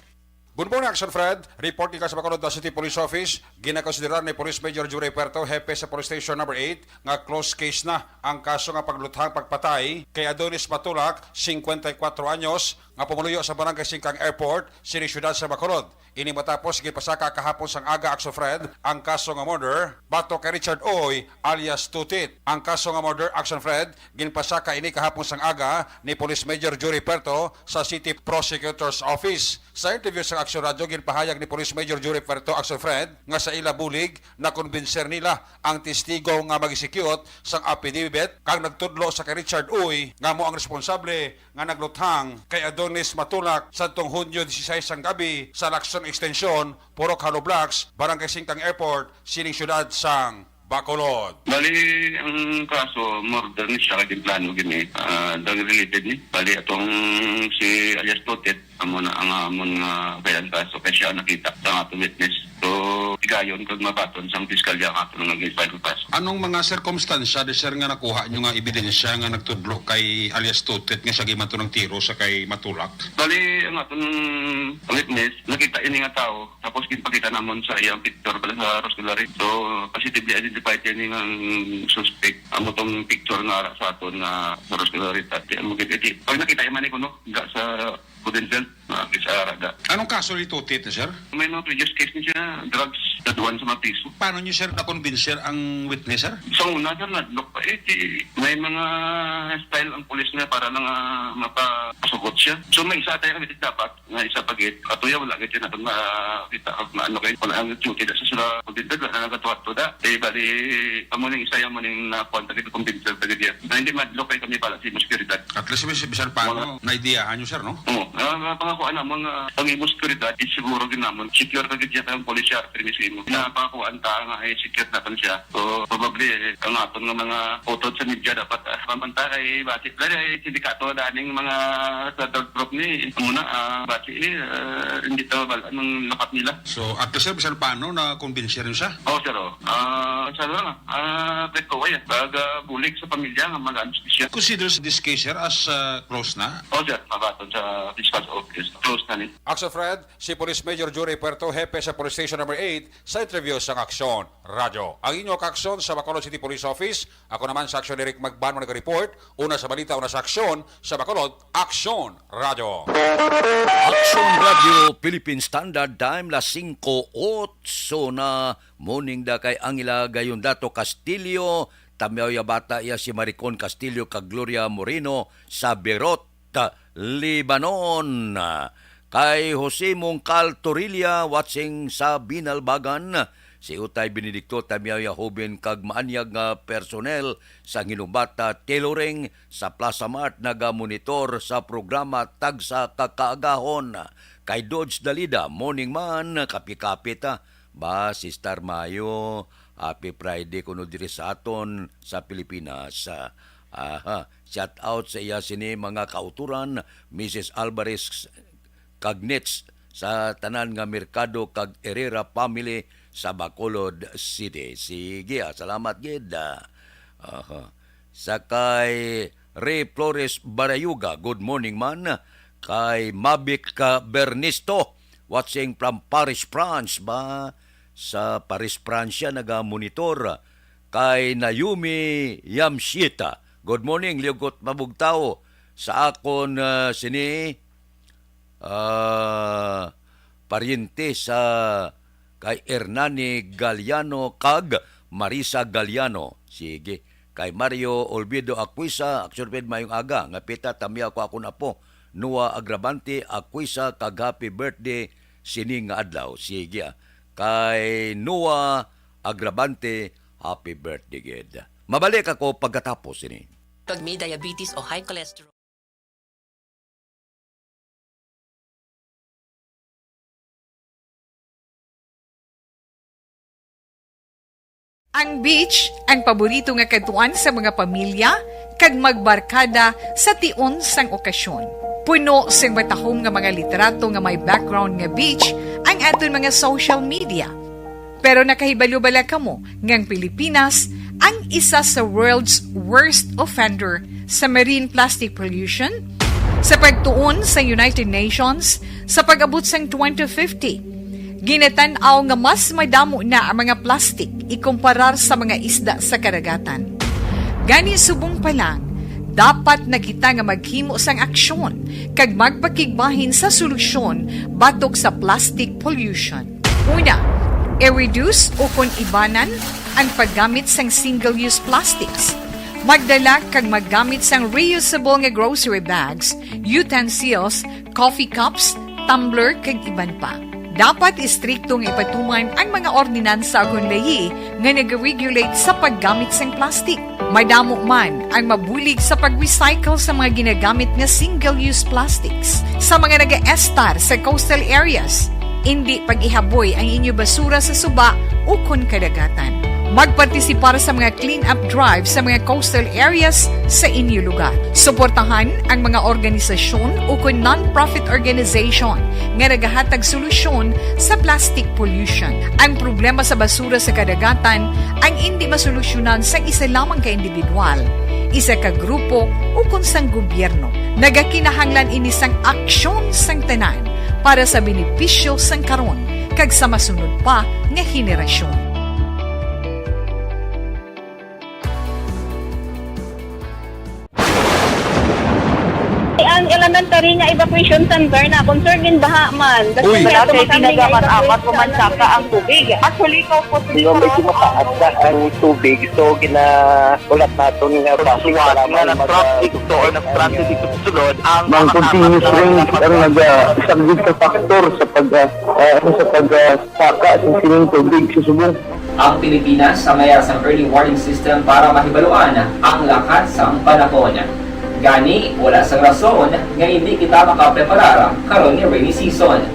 Good morning, Action Fred. Report gikan sa Bacolod City Police Office, ginakonsiderar ni Police Major Jury Puerto, hepe sa Police Station Number eight, nga closed case na ang kaso nga pagluthang pagpatay kay Adonis Matulak, singkwenta y kuwatro anyos, nga pumuluyo sa Barangay Singkang Airport, sini siyudad sa Bacolod. Ini matapos ginpasaka kahapon sang aga, Action Fred, ang kaso nga murder batok kay Richard Uy alias Tutit. Ang kaso nga murder, Action Fred, ginpasaka ini kahapon sang aga ni Police Major Jury Puerto sa City Prosecutor's Office. Sa interview sa Action Radio, ginpahayag ni Police Major Jury Puerto, Action Fred, nga sa ila bulig, nakumbinser nila ang testigo nga mag-execute sang affidavit kag nagtudlo sa kay Richard Uy nga amo ang responsable nga nagluthang kay Adonis Matulak sadtong Hunyo disisais sang gabi sa Lacson Extension, Purok Hollow Blocks, Barangay Singkang Airport, sining siyudad sang Bacolod. Bali, ang kaso, murder ni siya, kay plano gini, ah, drug related ni. Bali, atong si alias Tutit, amo na ang amon nga kay ang kaso, kay siya ang nakita sa atong witness. So, higayon kag mabaton sang piskalya ang aton nga gin-file nga kaso. Anong mga sirkumstansya di, sir, nga nakuha nyo nga ebidensya nga nagtudlo kay alias Tutit nga siya gimanto ng tiro sa kay Matulak? Bali, ang aton witness, nakita ini nga tawo, tapos ginpakita namon sa iyang picture pala sa Rosculari. So, positively identified yan nga ang suspect. Amo tong picture nga ara sa aton nga sa Rosculari. Tati, amo gid, iti. Pag nakita man ni kuno, ga sa Golden Belt, na sa Arada. Anong kaso ni Tutit, sir? May mga previous case ni siya, drugs, daduan sa mga piso. Paano nyo, sir, na-convince, sir, ang witness, sir? Sa una, sir, nadlok pa. Eh, di, may mga style ang pulis nga para lang, ah, mapasugot siya. So, may isa tayo kami dapat, nga isa pa gid. Ato ya, wala gid natin makita kag maano kay kung ang duty da sa sila, kung dito, wala na nagatuwa to da. Eh, bali, amo ning isa yan, amo ning nakuha ta gid, kung dito, ta gid yan. Na hindi madlok kay kami pala si Muscuridad. At least, bis-, bisan pa, Mga ano, naidiyahan nyo, sir, no? Oo. Ah, mga pangakuan namon nga ang imong seguridad is siguro gid namon secure ka gid ang police siya, pero mismo. Na pangakuan ta nga ay secure naton siya. So, probably, eh, ang aton nga mga utod sa media dapat, ah, pamanta kay bati. Dali, ay sindikato, daning mga sa third group ni, muna, ah, bati, eh, ah, hindi ta mabal-an ang lakat nila. So, at least, sir, bisan paano, na-convince rin siya? Oo, sir, oh. Ah, sa lang, ah, ah, break ko, eh. Pag, ah, bulig sa pamilya nga mag-anos siya. Considers this case, sir, as, ah, closed na? Oo, sir, mabaton sa fiscal office. Close na ni. Action Fred, si Police Major Jury Puerto, hepe sa Police Station Number eight, sa interview sang Aksyon Radyo. Ang inyo kaaksyon sa Bacolod City Police Office, ako naman sa Aksyon Eric Magbanwa nag-report, una sa balita, una sa aksyon, sa Bacolod, Aksyon Radyo. Aksyon Radyo, Philippine Standard Time, las singko otso na. Morning da kay Angela Gayondato Castillo, tamyaw ya bata iya si Maricon Castillo kag Gloria Moreno sa Beirut, Lebanon. Kay Jose Mongcal Torilla, watching sa Binalbagan. Si Utay Benedicto, tamyaw ya hoben kag maanyag nga personnel sa Ginubata Tailoring sa Plaza Mart, nagamonitor sa programa Tagsa ka Kaagahon. Kay Dodge Dalida, morning man, kape-kape ta. Ba, Sister Mayo, happy Friday kuno diri sa aton sa Pilipinas. Aha, shout out sa iya sini mga kauturan, Missus Alvarez, kag Nets sa tanan nga merkado kag Herrera family sa Bacolod City. Sige, ah, salamat gid, ah. Aha. Sa kay Ray Flores Barayuga, good morning man. Kay Mavic, ah, Bernisto, watching from Paris, France ba? Sa Paris, France siya nagamonitor. Kay Naomi Yamshita, good morning, liugot mabugtaw sa akon, ah, sini, ah, paryente sa kay Hernani Galiano kag Marisa Galiano. Sige. Kay Mario Olvido Aquisa, Action Fred, mayong aga. Nga pita, tamyaw ko akon apo, Noah Agravante Aquisa, kag happy birthday sining nga adlaw. Sige, ah. Kay Noah Agravante, happy birthday gid. Mabalik ako pagkatapos sini. Pag may diabetes o high cholesterol. Ang beach, ang paborito nga kadtuan sa mga pamilya kag magbarkada sa tion sang okasyon. Puno sing matahom nga mga litrato nga may background nga beach ang aton mga social media. Pero nakahibalo bala kamo nga ang Pilipinas ang isa sa world's worst offender sa marine plastic pollution? Sa pagtuon sa United Nations, sa pag-abot sang twenty fifty, ginatan-aw nga mas madamo na ang mga plastic ikumparar sa mga isda sa kadagatan. Gani, subong pa lang, dapat na kita nga maghimo sang aksyon kag magpakigbahin sa solusyon batok sa plastic pollution. Una, i-reduce ukon ibanan ang paggamit sang single-use plastics. Magdala kag maggamit sang reusable nga grocery bags, utensils, coffee cups, tumbler, kag iban pa. Dapat istrikto nga ipatuman ang mga ordinansa ukon layi nga nag-regulate sa paggamit sang plastic. Madamo man ang mabulig sa pag-recycle sa mga ginagamit nga single-use plastics. Sa mga nagaestar sa coastal areas, indi pag-ihaboy ang inyo basura sa suba ukon kadagatan. Magpartisipar sa mga clean-up drive sa mga coastal areas sa inyo lugar. Suportahan ang mga organisasyon ukon non-profit organization nga nagahatag solusyon sa plastic pollution. Ang problema sa basura sa kadagatan ang indi masolusyonan sang isa lamang ka individual, isa ka grupo, ukon sang gobyerno. Nagakinahanglan ini sang aksyon sang tanan para sa benepisyo sang karon kag sa masunod pa nga henerasyon. Ang elementary nga evacuation center na concerned in baha man. Uy. Wala kay tinaga man, apat pa man saka ang tubig. Actually, ikaw po, di ba, medyo mataas na ang tubig. So, ginahulat naton nga basi nga na-traffic to or na-stranded dito sa sulod ang mga continuous rain ang nag-, ah, isang big factor sa pag, ah, ah, ano, sa pag, ah, saka sa sining tubig sa subong. Ang Pilipinas ang mayara sang early warning system para mahibaluan ang lakat sang panahon. Gani, wala sang rason nga indi kita makapreparar karon nga rainy season.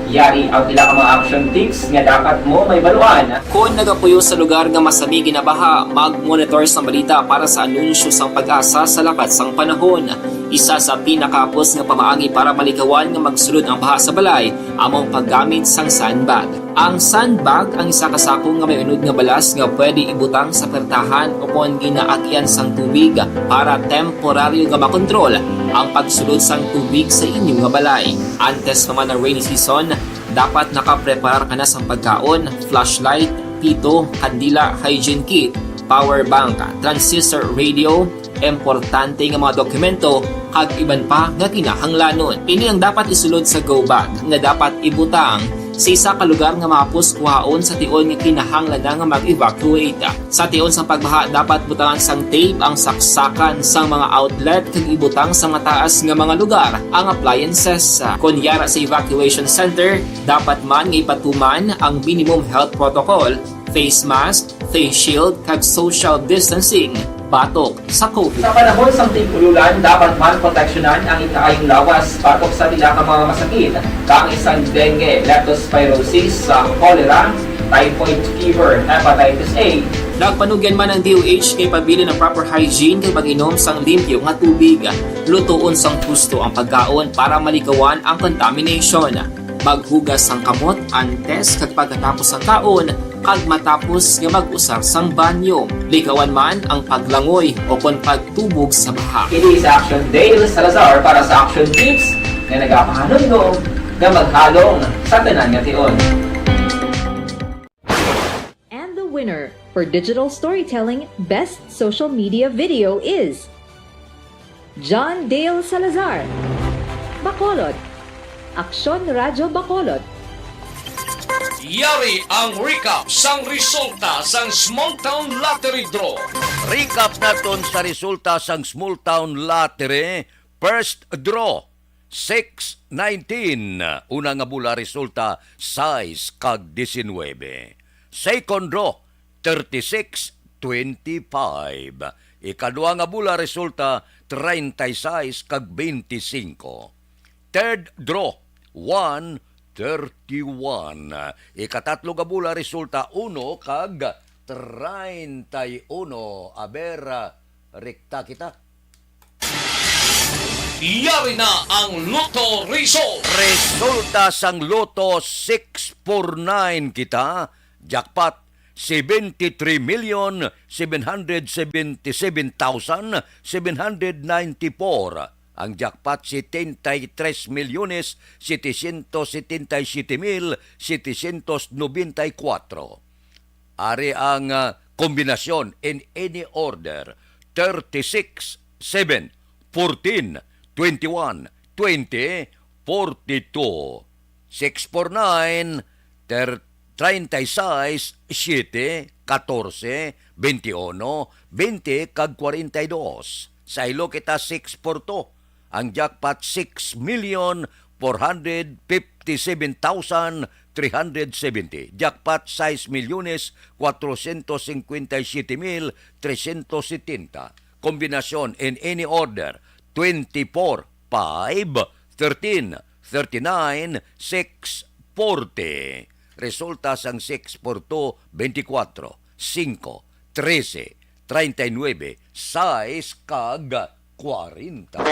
Yari ang pila ka mga action tips nga dapat mo mahibaluan. Kon nagapuyo sa lugar nga masami ginabaha, mag-monitor sang balita para sa anunsyo sang PAGASA sa lakat sang panahon. Isa sa pinakahapos nga pamaagi para malikawan nga magsulod ang baha sa balay amo ang paggamit sang sandbag. Ang sandbag ang isa ka sako nga may unod nga balas nga pwede ibutang sa pertahan o kon ginaagyan sang tubig para temporaryo nga makontrol ang pagsulod sang tubig sa inyo nga balay. Antes pa man ang rainy season, dapat nakapreparar ka na sang pagkaon, flashlight, pito, kandila, hygiene kit, power bank, transistor radio, importante nga mga dokumento, kag iban pa nga kinahanglanon. Ini ang dapat isulod sa go bag nga dapat ibutang sa isa ka lugar nga mahapos kuhaon sa tion nga kinahanglan na nga mag-evacuate. Sa tion sang pagbaha, dapat butangan sang tape ang saksakan sang mga outlet kag ibutang sa mataas nga mga lugar ang appliances. Kon yara sa evacuation center, dapat man nga ipatuman ang minimum health protocol, face mask, face shield, kag social distancing batok sa COVID. Sa panahon sang tig-ulolan, dapat man proteksyonan ang ikaayong lawas batok sa pila ka mga masakit, kaangay sang dengue, leptospirosis, sa cholera, typhoid fever, hepatitis A. Nagpanugyan man ang D O H nga ipabilin ang proper hygiene kag pag-inom sang limpyo nga tubig. Lutoon sang husto ang pagkaon para malikawan ang contamination. Maghugas sang kamot antes kag pagkatapos sang kaon, kag matapos nga mag-usar sang banyo. Likawan man ang paglangoy o kon pagtubog sa baha. Ini si Action Dale Salazar para sa Action Tips nga nagapahanumdom nga maghalong sa tanan nga tion. And the winner for digital storytelling best social media video is John Dale Salazar, Bacolod. Aksyon Radyo Bacolod. Yari ang recap sang resulta sang Small Town Lottery Draw. Recap naton sa resulta sang Small Town Lottery. First draw, six nineteen. Una nga bola resulta, sais kag diecinuebe. Second draw, thirty-six twenty-five. Ikadua nga bola resulta, treinta y seis kag veinticinco. Third draw, one thirty-one. Ikatatlo nga bola resulta, uno kag treinta y uno. Aber, ah, rekta kita. Yari na ang Lotto Result. Resulta sang Lotto, six four nine kita. Jackpot, seventy-three million seven hundred seventy-seven thousand seven hundred ninety-four. Ang jackpot, setenta y tres milyones setecientos setenta y siete mil setecientos noventa y cuatro. Ari ang, ah, kombinasyon in any order: thirty-six, seven, fourteen, twenty-one, twenty, forty-two, six four nine, ter-, treinta y seis, siete, catorce, veintiuno, veinte, kag cuarenta y dos. Saylo kita, six four two. Ang jackpot, six million four hundred fifty-seven thousand three hundred seventy. Jackpot, sais milyones cuatrocientos cincuenta y siete mil trescientos setenta. Kombinasyon in any order: twenty-four, five, thirteen, thirty-nine, six, forty. Resulta sang six four two, twenty-four, singko, trese, treinta y nuebe, sais, kag kwarenta.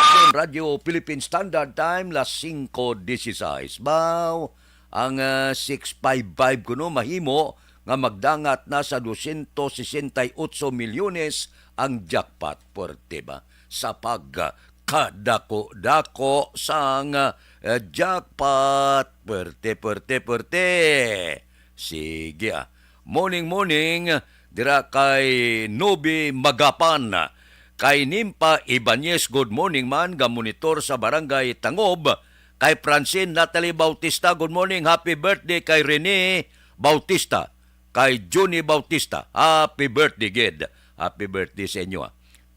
Sa Radyo Philippine Standard Time, las singko dieciséis. Baw, ang, ah, six five five kuno mahimo nga magdangat na sa dosyentos sesenta y otso milyones ang jackpot. Puwerte ba? Sa pagkadako-dako sang, ah, jackpot. Puwerte, puwerte, puwerte. Sige, ah. Morning, morning, dira kay Nobi Magapan. Kay Nimpa Ibanez, good morning man, ga-monitor sa Barangay Tangob. Kay Francine Natalie Bautista, good morning, happy birthday kay Rene Bautista. Kay Junie Bautista, happy birthday gid. Happy birthday sa inyo, ah.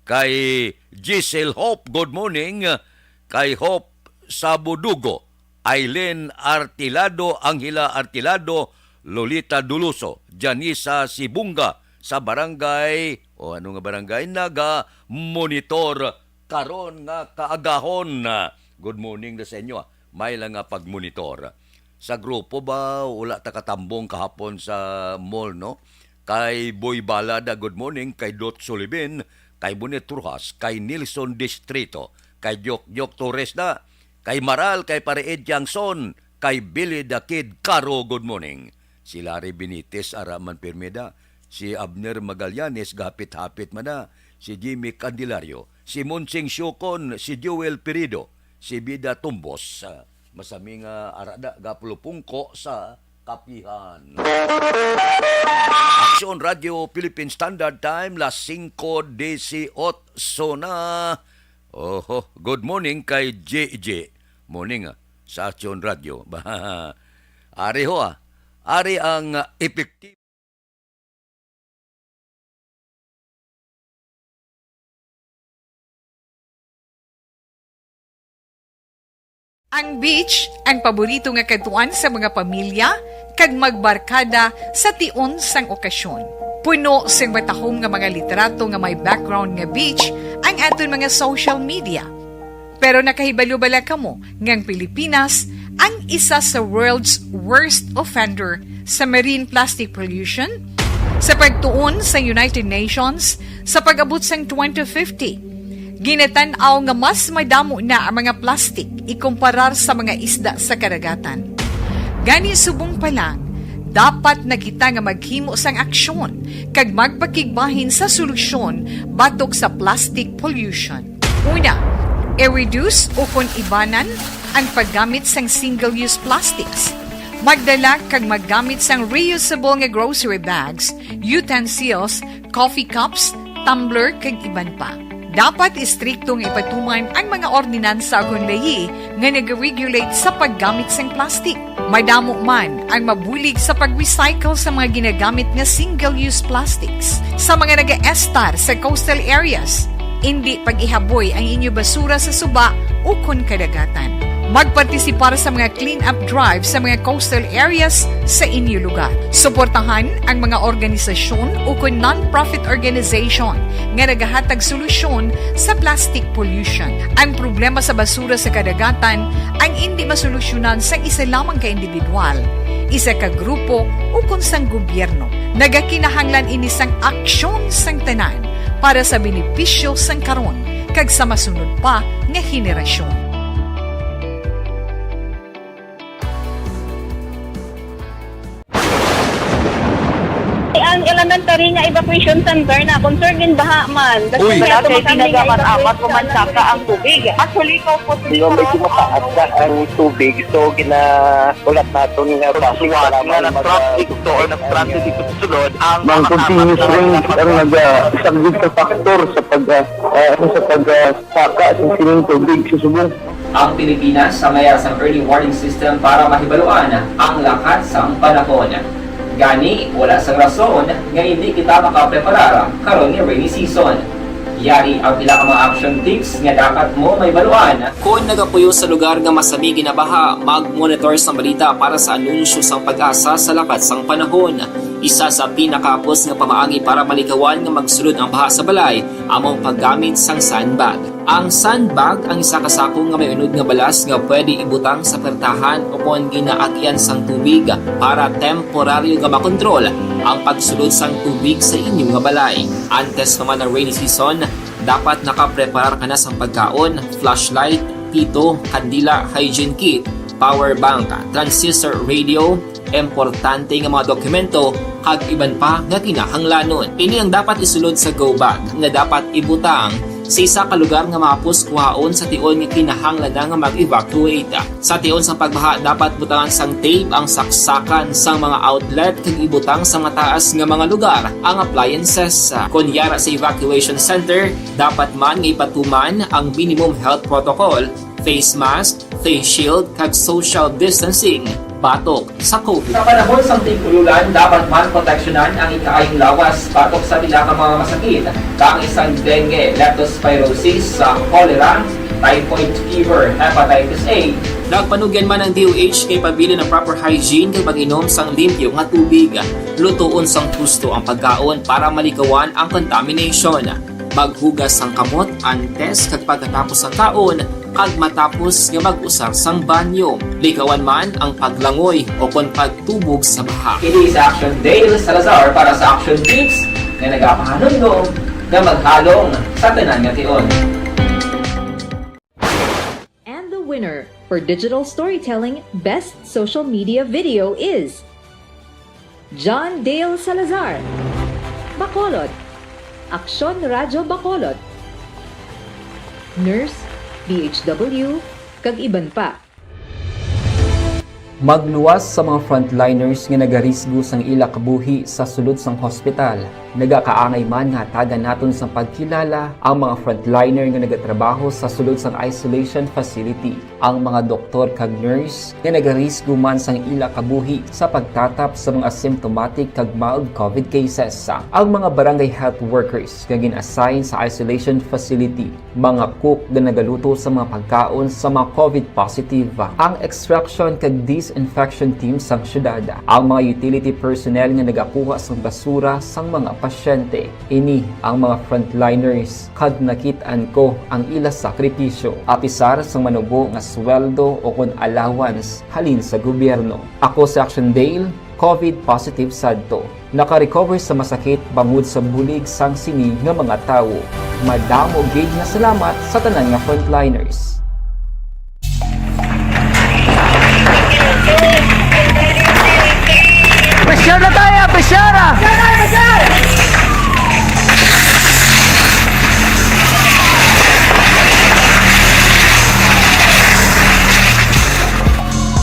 Kay Giselle Hope, good morning. Kay Hope Sabudugo, Aileen Artilado, Angela Artilado, Lolita Duluso, Janisa Sibunga sa barangay, o ano nga barangay, naga-monitor karon nga kaagahon. Good morning na sa inyo, ah. May lang nga pag-monitor. Sa grupo ba, wala ta katambong kahapon sa mall, no? Kay Boy Balada, good morning. Kay Dot Sulibin, kay Bonet Rojas, kay Nilson Distrito, kay Diok Diok Torres na, kay Maral, kay Pare Ed Jangson, kay Billy the Kid Caro, good morning. Si Larry Benitez, ara man pirmi da. Si Abner Magallanes, gahapit-hapit man na. Si Jimmy Candelario, si Monsing Siocon, si Joel Pirido, si Bida Tumbos. Ah, masami nga ara da, gapulupungko sa kapihan. Aksyon Radio Philippine Standard Time, las singko dieciocho na. Oho, good morning kay J J. Morning, ah, sa Aksyon Radio. Ari ho, ah. Ari ang, ah, epektibo. Ang beach, ang paborito nga kadtuan sa mga pamilya kag magbarkada sa tion sang okasyon. Puno sing matahom nga mga litrato nga may background nga beach ang aton mga social media. Pero nakahibalo bala kamo nga ang Pilipinas ang isa sa world's worst offender sa marine plastic pollution? Sa pagtuon sa United Nations, sa pag-abot sang twenty fifty, ginatan-aw nga mas madamo na ang mga plastic ikumparar sa mga isda sa kadagatan. Gani, subong pa lang, dapat na kita nga maghimo sang aksyon kag magpakigbahin sa solusyon batok sa plastic pollution. Una, i-reduce ukon ibanan ang paggamit sang single-use plastics. Magdala kag maggamit sang reusable nga grocery bags, utensils, coffee cups, tumbler, kag iban pa. Dapat istrikto nga ipatuman ang mga ordinansa ukon layi nga nag-regulate sa paggamit sang plastic. Madamo man ang mabulig sa pag-recycle sa mga ginagamit nga single-use plastics. Sa mga nagaestar sa coastal areas, indi pag-ihaboy ang inyo basura sa suba ukon kadagatan. Magpartisipar sa mga clean-up drive sa mga coastal areas sa inyo lugar. Suportahan ang mga organisasyon ukon non-profit organization nga nagahatag solusyon sa plastic pollution. Ang problema sa basura sa kadagatan ang indi masolusyonan sang isa lamang ka individual. isa ka grupo, ukon sang gobyerno. Nagakinahanglan ini sang aksyon sang tanan para sa benepisyo sang karon kag sa masunod pa nga henerasyon. Ang elementary nga evacuation center na concern din baha man. Uy, wala kay tinaga man amat ko man saka ang tubig. Actually, ko po. Medyo mataas na ang tubig, so gina-, ulat naton nga basi nga nag-traffic to or nag-transit dito sa sulod ang mga continuous rains ang nagasaglit sa factor sa pag, ah, ano, sa pag, ah, saka sa sining tubig sa subong. Ang Pilipinas sa mayar sang early warning system para mahibaluan ang lakat sang panahon. Gani, wala sang rason nga hindi kita makapreparar karon nga rainy season. Yari ang pila ka mga action tips nga dapat mo mahibaluan. Kon nagapuyo sa lugar nga masami ginabaha, mag-monitor sang balita para sa anunsyo sang PAGASA sa lakat sang panahon. Isa sa pinakahapos nga pamaagi para malikawan nga magsulod ang baha sa balay amo ang paggamit sang sandbag. Ang sandbag ang isa ka sako nga may unod nga balas nga pwede ibutang sa pertahan ukon ginaagian sang tubig para temporaryo nga makontrol ang pagsulod sang tubig sa inyo nga balay. Antes pa man ang rainy season, dapat nakapreparar ka na sang pagkaon, flashlight, pito, kandila, hygiene kit, power bank, transistor radio, importante nga mga dokumento, kag iban pa nga kinahanglanon. Ini ang dapat isulod sa go bag nga dapat ibutang sa isa ka lugar nga mahapos kuhaon sa tion nga kinahanglan na nga mag-evacuate. Sa tion sang pagbaha, dapat butangan sang tape ang saksakan sang mga outlet kag ibutang sa mataas nga mga lugar ang appliances. Kon yara sa evacuation center, dapat man nga ipatuman ang minimum health protocol, face mask, face shield, kag social distancing batok sa COVID. Sa panahon sang tig-ulan, dapat man proteksyonan ang ikaayong lawas batok sa pila ka mga masakit, kaangay sang dengue, leptospirosis, sa cholera, typhoid fever, hepatitis A. Nagpanugyan man ang D O H kay pabilin ang proper hygiene kag pag-inom sang limpyo nga tubig. Lutoon sang husto ang pagkaon para malikawan ang contamination. Maghugas sang kamot antes kag pagkatapos sang kaon, kag matapos nga mag-usar sang banyo. Likawan man ang paglangoy ukon pagtubog sa baha. Ini si Action Dale Salazar para sa Action Tips nga nagapahanumdom nga maghalong sa tanan nga tion. And the winner for digital storytelling best social media video is John Dale Salazar, Bacolod, Aksyon Radyo Bacolod, Nurse, D H W, kag iban pa. Magluwas sa mga frontliners nga nagarisgo sang ila kabuhi sa sulod sang hospital. Nagakaangay man nga hatagan naton sang pagkilala ang mga frontliner nga nagatrabaho sa sulod sang isolation facility, ang mga doktor kag nurse nga nagarisgo man sang ila kabuhi sa pagtatap sa mga asymptomatic kag mild COVID cases, ang mga barangay health workers nga gin-assign sa isolation facility, mga cook nga nagaluto sa mga pagkaon sa mga COVID positive, ang extraction kag disinfection team sang syudad, ang mga utility personnel nga nagakuha sang basura sang mga pasyente. Ini ang mga frontliners kag nakit-an ko ang ila sakripisyo. Apisar sang manubo nga sweldo ukon allowance halin sa gobyerno. Ako si Action Dale, COVID positive sadto. Naka-recover sa masakit bangod sa bulig sang sini nga mga tawo. Madamo gid nga salamat sa tanan nga frontliners. Pressure na tayo! Pressure!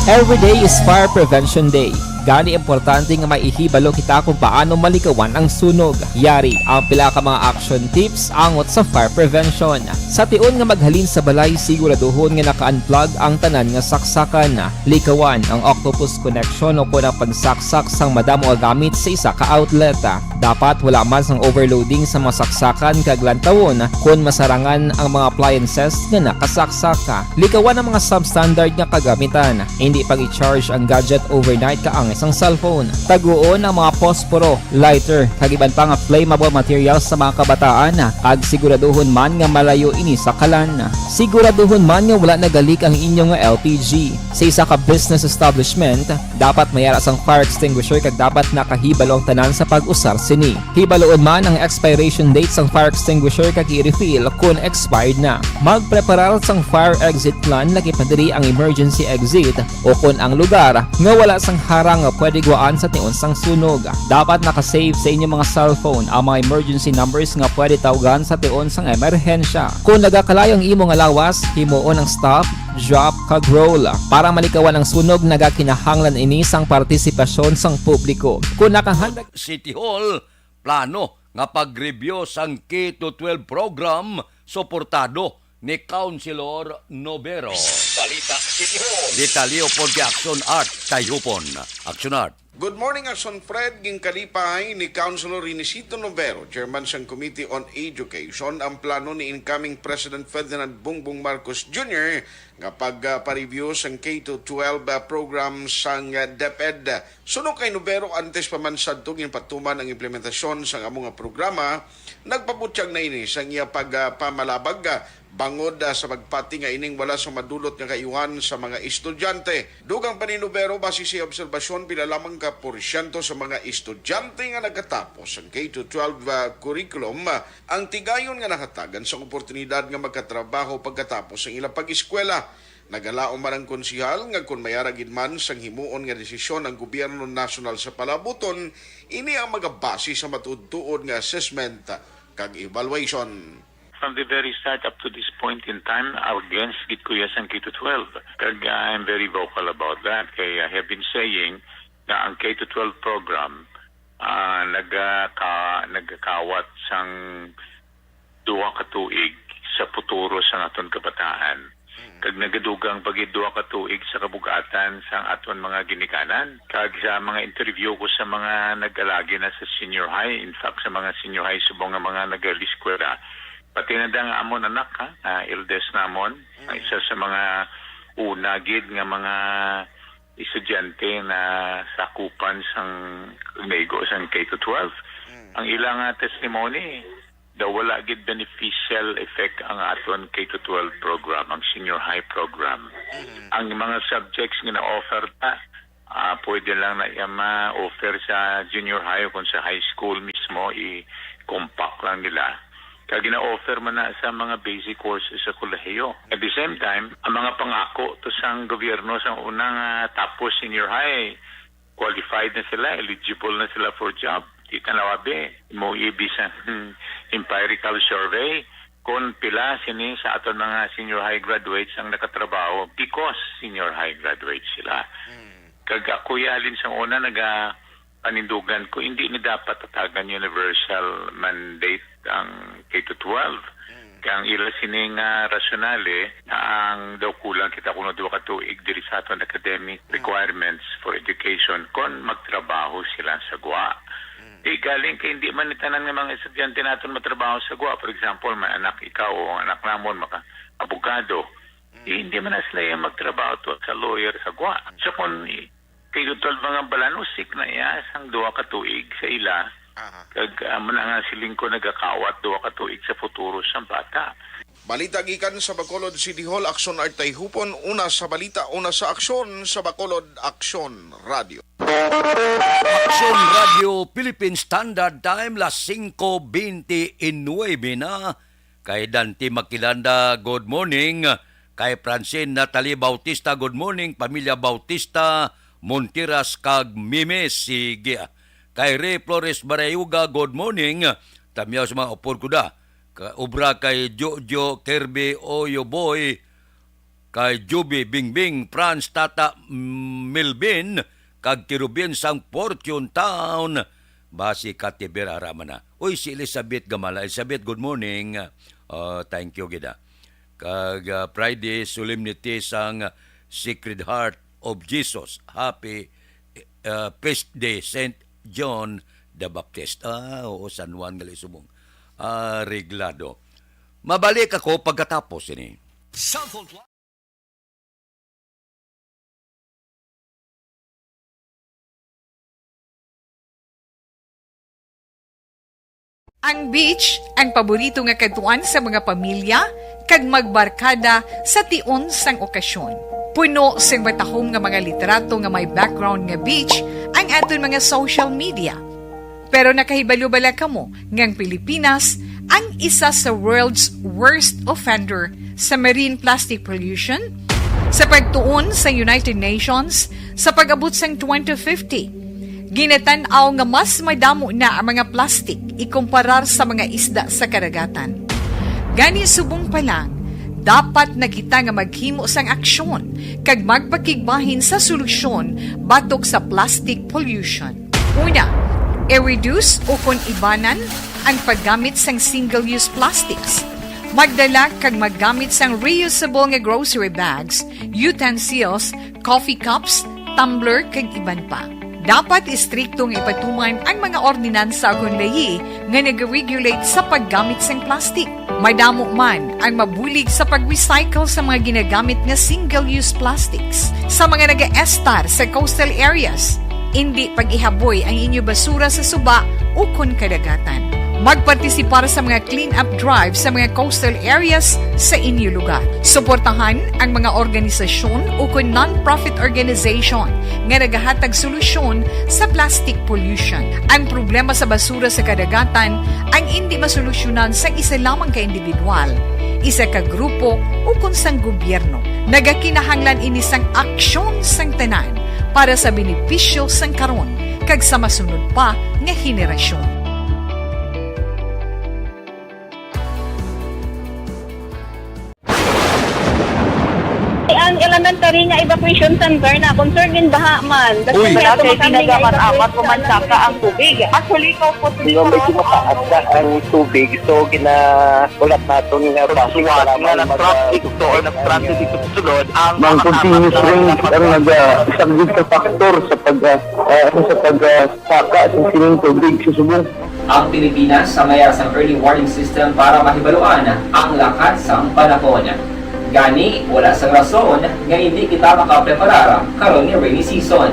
Every day is Fire Prevention Day. Gani importante nga maihibalo kita kung paano malikawan ang sunog. Yari ang pila ka mga action tips angot sa fire prevention. Sa tion nga maghalin sa balay, siguraduhon nga naka-unplug ang tanan nga saksakan. Likawan ang octopus connection o kon ang pagsaksak sang madamo nga gamit sa isa ka outlet. Dapat wala man sang overloading sa mga saksakan kag lantawon kon masarangan ang mga appliances nga nakasaksak. Likawan ang mga substandard nga kagamitan. Hindi pag-i-charge ang gadget overnight kaangay sang cellphone. Taguon ang mga posporo, lighter, kag iban pa nga flammable materials sa mga kabataan, kag siguraduhon man nga malayo ini sa kalan. Siguraduhon man nga wala nagalik ang inyo nga L P G. Sa isa ka business establishment, dapat may ara sang fire extinguisher kag dapat nakahibalo ang tanan sa pag-usar sini. Hibaluon man ang expiration date sang fire extinguisher kag i-refill kon expired na. Magpreparar sang fire exit plan, lakip na diri ang emergency exit, o kon ang lugar nga wala sang harang nga pwede gwaan sa tion sang sunog. Dapat naka-save sa inyo mga cellphone ang mga emergency numbers nga pwede tawgan sa tion sang emerhensya. Kon nagakalayo ang imo nga lawas, himuon ang stop, drop, kag roll. Para malikawan ang sunog, nagakinahanglan ini sang partisipasyon sang publiko. Kon nakahanda City Hall, plano nga pag-review sang K to twelve program suportado ni Councilor Novero. Balita City Hall. Detalye upod kay Action Art Tayhupon. Action Art. Good morning, Action Fred. Ginkalipay ni Councilor Renesito Novero, chairman sang Committee on Education, ang plano ni incoming President Ferdinand Bongbong Marcos Junior nga pag-, ah, pa-review sang K to twelve, ah, program sang, ah, DepEd. Suno kay Novero, antes pa man sadto ginpatuman ang implementasyon sang amo nga programa, nagpabutyag na ini sang iya pag-, ah, pamalabag, ah, bangod, ah, sa pagpati nga ining wala sa madulot nga kaayuhan sa mga estudyante. Dugang pa ni Novero, base sa obserbasyon, pila lamang ka porsyento sa mga estudyante nga nagkatapos ang K to twelve, ah, curriculum, ah, ang tigayon nga nahatagan sang oportunidad nga magkatrabaho pagkatapos ang ilang pag-eskwela. Nagalaom man ang konsehal nga kon may ara gid man sang himuon nga desisyon ang gobyerno nasyonal sa palabuton, ini ang magabase sa matuod-tuod nga assessment kag evaluation. From the very start up to this point in time, against gid ko ya sang K to twelve. Kag, uh, I'm very vocal about that. Kay I have been saying na ang K to twelve program, ah, nagaka-, nagakawat sang duha ka tuig sa futuro sang aton kabataan. Mm. Kag nagadugang pa gid duha ka tuig sa kabug-atan sang aton mga ginikanan. Kag sa mga interview ko sa mga nag-alagi na sa senior high, in fact, sa mga senior high subong nga mga nag-eskwela, pati na dang amon anak, ha, nga eldest namon, ang Mm. isa sa mga una gid nga mga estudyante na sakupan sang naigo sang K to twelve. Mm. Ang ila nga testimony, daw wala gid beneficial effect ang aton K to twelve program, ang senior high program. Mm. Ang mga subjects nga na-offer ta, ah, pwede lang na iya ma-offer sa junior high o kung sa high school mismo, i-compact lang nila. Kag gina-offer man na sa mga basic courses sa kolehiyo. At the same time, ang mga pangako to sang gobyerno sa unang, ah, tapos senior high, qualified na sila, eligible na sila for job. Di ta nawabi, mo ibis ang empirical survey kung pila sini sa aton mga senior high graduates ang nakatrabaho because senior high graduates sila. Mm. Kag ako, ya, halin sang una, naga-, panindugan ko, hindi ni dapat tatagan universal mandate ang K to twelve. Mm. Kay ang ila sini nga rasyonale, ang daw kulang kita kuno duha ka tuig diri sa aton academic Mm. requirements for education kon magtrabaho sila sa gwa. Mm. Di galing kay hindi man ni tanan nga mga estudyante naton matrabaho sa gwa. For example, may anak ikaw o ang anak namon maka-, abogado. Mm. Di, hindi man na sila yung magtrabaho to sa lawyer sa gwa. So kung i-, K to twelve mga balanusik na iya sang duha ka tuig sa ila. Aha. Kag, ah, man nga siling ko nagakawat duha ka tuig sa futuro sang bata. Balita gikan sa Bacolod City Hall, Aksyon Art Tayhupon, una sa balita, una sa aksyon sa Bacolod Aksyon Radio. Aksyon Radio Philippine Standard Time, las singko bente y nuebe na. Kay Dante Makilanda, good morning. Kay Francine Natalie Bautista, good morning, pamilya Bautista, Montiras kag Mimes, sige. Kay Ray Flores Barayuga, good morning. Tamyaw sa mga upod ko da. Ka-, obra kay Jojo Kirby Oyoboy, kay Juby Bingbing, Franz Tata, mm, Melvin, kag Kirubin sang Fortune Town, basi ka Tiber ara man na. Uy, si Elizabeth Gamala. Elizabeth, good morning. Uh, thank you, gid, ah. Kag, uh, Friday, solemnity sang Sacred Heart of Jesus. Happy, uh, Feast Day, Saint John the Baptist. Ah, oo, San Juan gali subong. Ah, reglado. Mabalik ako pagkatapos ini. Southhold Live. Ang beach ang paborito nga kadtuan sa mga pamilya kag magbarkada sa tion sang okasyon. Puno sing matahom nga mga litrato nga may background nga beach ang aton mga social media. Pero nakahibalo bala kamo nga ang Pilipinas ang isa sa world's worst offender sa marine plastic pollution? Sa pagtuon sa United Nations, sa pag-abot sang twenty fifty, ginatan-aw nga mas madamo na ang mga plastic ikumparar sa mga isda sa kadagatan. Gani, subong pa lang, dapat na kita nga maghimo sang aksyon kag magpakigbahin sa solusyon batok sa plastic pollution. Una, i-reduce o kon ibanan ang paggamit sang single-use plastics. Magdala kag maggamit sang reusable nga grocery bags, utensils, coffee cups, tumbler, kag iban pa. Dapat istrikto nga ipatuman ang mga ordinansa kon layi nga nag-regulate sa paggamit sang plastic. Madamo man ang mabulig sa pag-recycle sa mga ginagamit nga single-use plastics. Sa mga nagaestar sa coastal areas, indi pag-ihaboy ang inyo basura sa suba ukon kadagatan. Magpartisipar sa mga clean-up drive sa mga coastal areas sa inyo lugar. Suportahan ang mga organisasyon ukon non-profit organization nga nagahatag solusyon sa plastic pollution. Ang problema sa basura sa kadagatan ang indi masolusyonan sang isa lamang ka individual, isa ka grupo, ukon sang gobyerno. Nagakinahanglan ini sang aksyon sang tanan para sa benepisyo sang karon kag sa masunod pa nga henerasyon. Ang elementary nga evacuation center na concern in baha man. Uy. Wala kay ginagamit-amat ko man saka ang tubig. Actually, ko po. Yung medyo mataas na ang tubig, so ginahulat naton nga basi nga mag-, nag-traffic to or nag-transit dito sa sulod ang mga continuous rains ang naga-, isang big factor sa pag-, ah, ah, sa pag-, ah, saka sa sining tubig sa subong. Ang Pilipinas sa mayara sang early warning system para mahibaluan ang lakat sang panahon. Gani, wala sang rason nga indi kita makapreparar karon nga rainy season.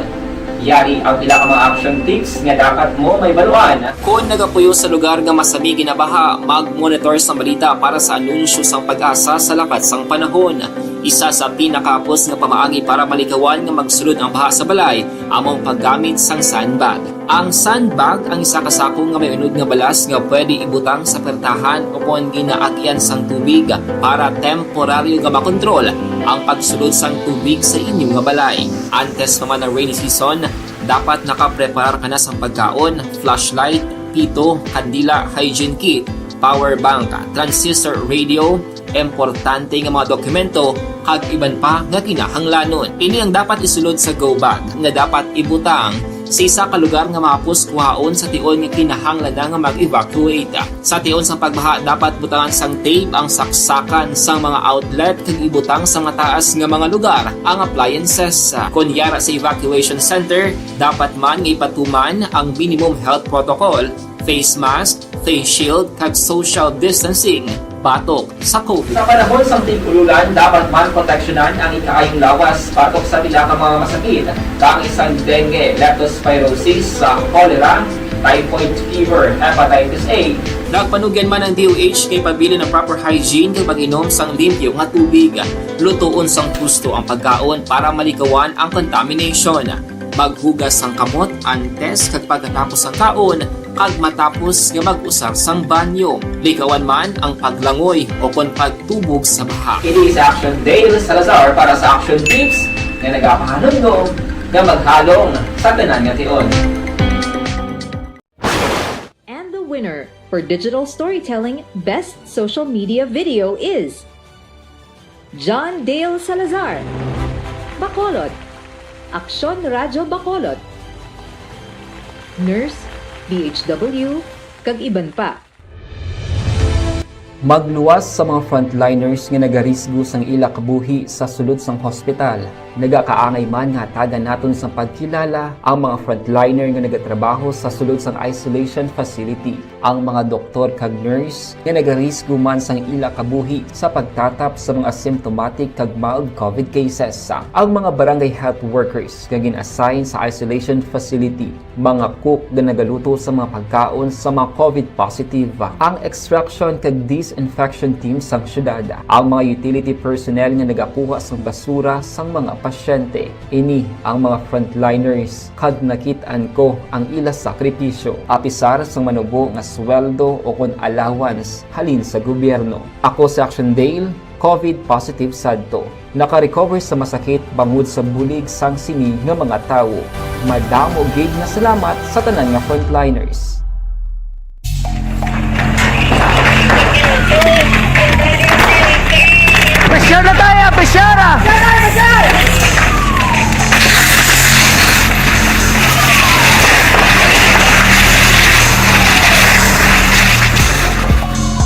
Yari ang pila ka mga action tips nga dapat mo mahibaluan. Kon nagapuyo sa lugar nga masami ginabaha, mag-monitor sa balita para sa anunsyo sang PAGASA sa lakat sang panahon. Isa sa pinakahapos nga pamaagi para malikawan nga magsulod ang baha sa balay amo ang paggamit sang sandbag. Ang sandbag ang isa ka sako nga may unod nga balas nga pwede ibutang sa pertahan o kon ginaagyan sang tubig para temporaryo nga makontrol ang pagsulod sang tubig sa inyo nga balay. Antes pa man ang rainy season, dapat nakapreparar ka na sang pagkaon, flashlight, pito, kandila, hygiene kit, power bank, transistor radio, importante nga mga dokumento, kag iban pa nga kinahanglanon. Ini ang dapat isulod sa go bag nga dapat ibutang sa isa ka lugar nga mahapos kuhaon sa tion nga kinahanglan na nga mag-evacuate. Sa tion sang pagbaha, dapat butangan sang tape ang saksakan sang mga outlet kag ibutang sa mataas nga mga lugar ang appliances. Kon yara sa evacuation center, dapat man nga ipatuman ang minimum health protocol, face mask, face shield, kag social distancing batok sa COVID. Sa panahon sang tig-ululan, dapat man proteksyonan ang ikaayong lawas batok sa pila ka mga masakit, kaangay sang dengue, leptospirosis, sa cholera, typhoid fever, hepatitis A. Nagpanugyan man ang D O H nga ipabilin ang proper hygiene kag pag-inom sang limpyo nga tubig. Lutoon sang husto ang pagkaon para malikawan ang contamination. Maghugas sang kamot antes kag pagkatapos sang kaon kag matapos nga mag-usar sang banyo. Likawan man ang paglangoy o kon pagtubog sa baha. Ini si Action Dale Salazar para sa Action Tips nga nagapahanumdom nga maghalong sa tanan nga tion. And the winner for digital storytelling best social media video is John Dale Salazar, Bacolod, Aksyon Radyo Bacolod, Nurse, D H W, kag iban pa. Magluwas sa mga frontliners nga nagarisgo sang ila kabuhi sa sulod sang hospital. Nagakaangay man nga hatagan naton sang pagkilala ang mga frontliner nga nagatrabaho sa sulod sang isolation facility, ang mga doktor kag nurse nga nagarisgo man sang ila kabuhi sa pagtatap sa mga symptomatic kag mild covid cases, ang mga barangay health workers nga gin-assign sa isolation facility, mga cook nga nagaluto sa mga pagkaon sa mga covid positive, ang extraction kag disinfection team sang syudad, ang mga utility personnel nga nagakuha sang basura sang mga pasyente. Ini ang mga frontliners, kag nakit-an ko ang ila sakripisyo, apisar sang manubo nga sweldo o kon allowance halin sa gobyerno. Ako si Action Dale, covid positive sadto. Naka-recover sa masakit bangod sa bulig sang sini nga mga tawo. Madamo gid nga salamat sa tanan nga frontliners. Pressure na tayo! Pressure!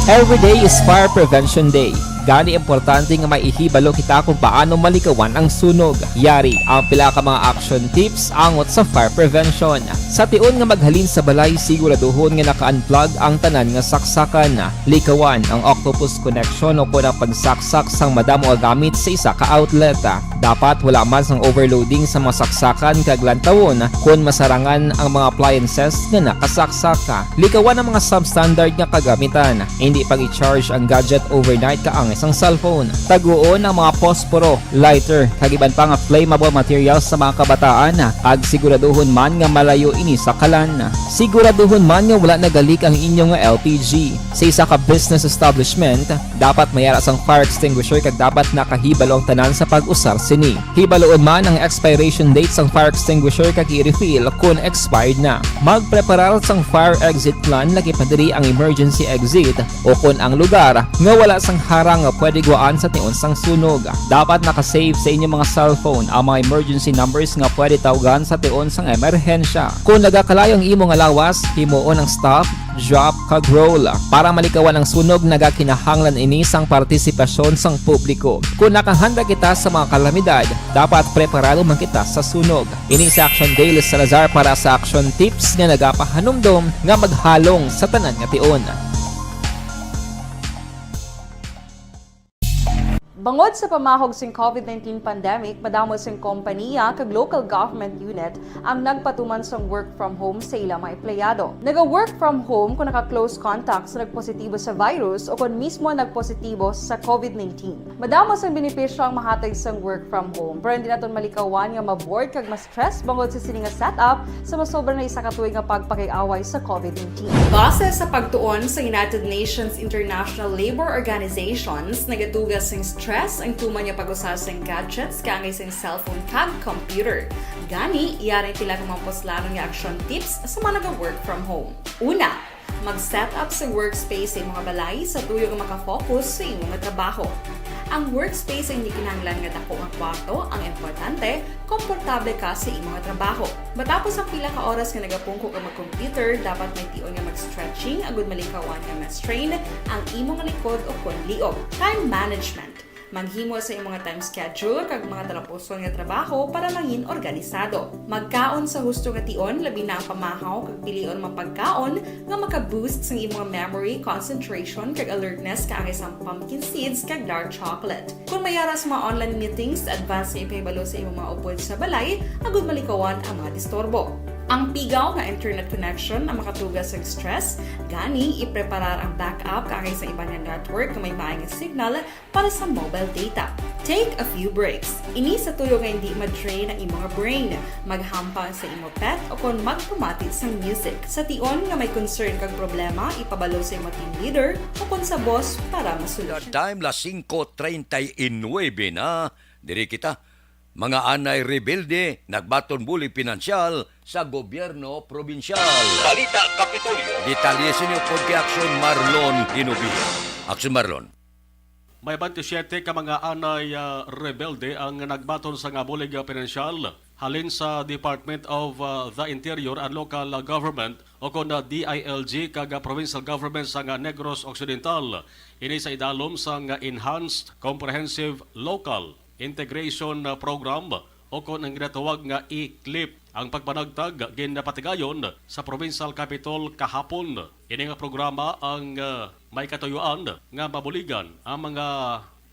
Every day is Fire Prevention Day. Gani, importante nga may ihibalo kita kung paano malikawan ang sunog. Yari ang pila ka mga action tips angot sa fire prevention. Sa tion nga maghalin sa balay, siguraduhon nga naka-unplug ang tanan nga saksakan. Likawan ang octopus connection o kon ang pagsaksak sang madamo nga gamit sa isa ka outlet. Dapat wala man sang overloading sa mga saksakan kag lantawon kon masarangan ang mga appliances nga nakasaksak. Likawan ang mga substandard nga kagamitan. Indi pag-i-charge ang gadget overnight kaangay sang cellphone. Taguon ang mga posporo, lighter, kag iban pa nga flammable materials sa mga kabataan, kag siguraduhon man nga malayo ini sa kalan. Siguraduhon man nga wala nagalik ang inyo nga L P G. Sa isa ka business establishment, dapat may ara sang fire extinguisher kag dapat nakahibalo ang tanan sa pag-usar sini. Hibaloon man ang expiration date sang fire extinguisher kag i-refill kon expired na. Magpreparar sang fire exit plan, lakip na diri ang emergency exit o kon ang lugar nga wala sang harang nga pwede gwaan sa tion sang sunog. Dapat naka-save sa inyo mga cellphone ang mga emergency numbers nga pwede tawgan sa tion sang emerhensya. Kon nagakalayo ang imo nga lawas, himuon ang stop, drop, kag roll. Para malikawan ang sunog, nagakinahanglan ini sang partisipasyon sang publiko. Kon nakahanda kita sa mga kalamidad, dapat preparado man kita sa sunog. Ini si Action Dale Salazar para sa Action Tips nga nagapahanumdom nga maghalong sa tanan nga tion. Bangod sa pamahog sing covid nineteen pandemic, madamo sing kompaniya kag local government unit ang nagpatuman sang work from home sa ila mga empleyado. Naga-work from home kung naka-close contact sa nagpositibo sa virus o kon mismo nagpositibo sa covid nineteen. Madamo sang benepisyo ang mahatag sang work from home, pero hindi naton malikawan nga ma-bored kag ma-stress bangod sa sini nga setup sa masobra na isa ka tuig nga pagpakig-away sa covid nineteen. Base sa pagtuon sa United Nations International Labor Organizations, nagatuga sing stress ang tuman nga pag-usa sing gadgets kaangay sing cellphone kag computer. Gani, yari pila ka mga puslanon nga action tips sa mga naga-work from home. Una, mag-set up sa workspace sa imong balay sa tuyo nga maka-focus sa imo nga trabaho. Ang workspace ang hindi kinahanglan nga dako nga kwarto, ang importante, komportable ka sa imo nga trabaho. Matapos ang pila ka oras nga nagapungko ka mag-computer, dapat may tion nga mag-stretching agud malikawan nga ma-strain ang imo nga likod o kon liog. Time management. Maghimo sa imo nga time schedule kag mga talapuson nga trabaho para mangin organisado. Magkaon sa husto nga tion, labi na ang pamahaw kag pilion mga pagkaon nga maka-boost sang imo nga memory, concentration, kag alertness kaangay sang pumpkin seeds kag dark chocolate. Kung may ara sa mga online meetings, advance nga ipahibalo sa imo mga upod sa balay agud malikawan ang mga disturbo. Ang pigaw nga internet connection ang makatuga sa stress, gani ipreparar ang backup kaangay sa iban nga network nga may maay nga signal para sa mobile data. Take a few breaks. Ini sa tuyo nga hindi ma-drain ang imo nga brain. Maghampang sa imo pet o kon magpamati sang music. Sa tion nga may concern kag problema, ipabalo sa imo team leader o kon sa boss para masulod. Time las singko treinta y nuebe na. Diri kita, mga anay rebelde, nagbaton bulig pinansyal sa gobyerno probinsyal. Balita Kapitolyo. Detalye sa inyo pod kay Action Marlon Hinubia. Action Marlon. May twenty-seven ka mga anay, ah, rebelde ang nagbaton sa nga bulig, ah, pinansyal halin sa Department of, ah, the Interior and Local, ah, Government o kon, ah, D I L G kag, ah, provincial government sa nga Negros Occidental. Ini sa idalom sa nga Enhanced Comprehensive Local Integration Program, o kon ang ginatawag nga E-CLIP. Ang pagpanagtag ginapatigayon sa Provincial Capitol kahapon. Ini nga programa ang, ah, may katuyuan nga mabuligan ang mga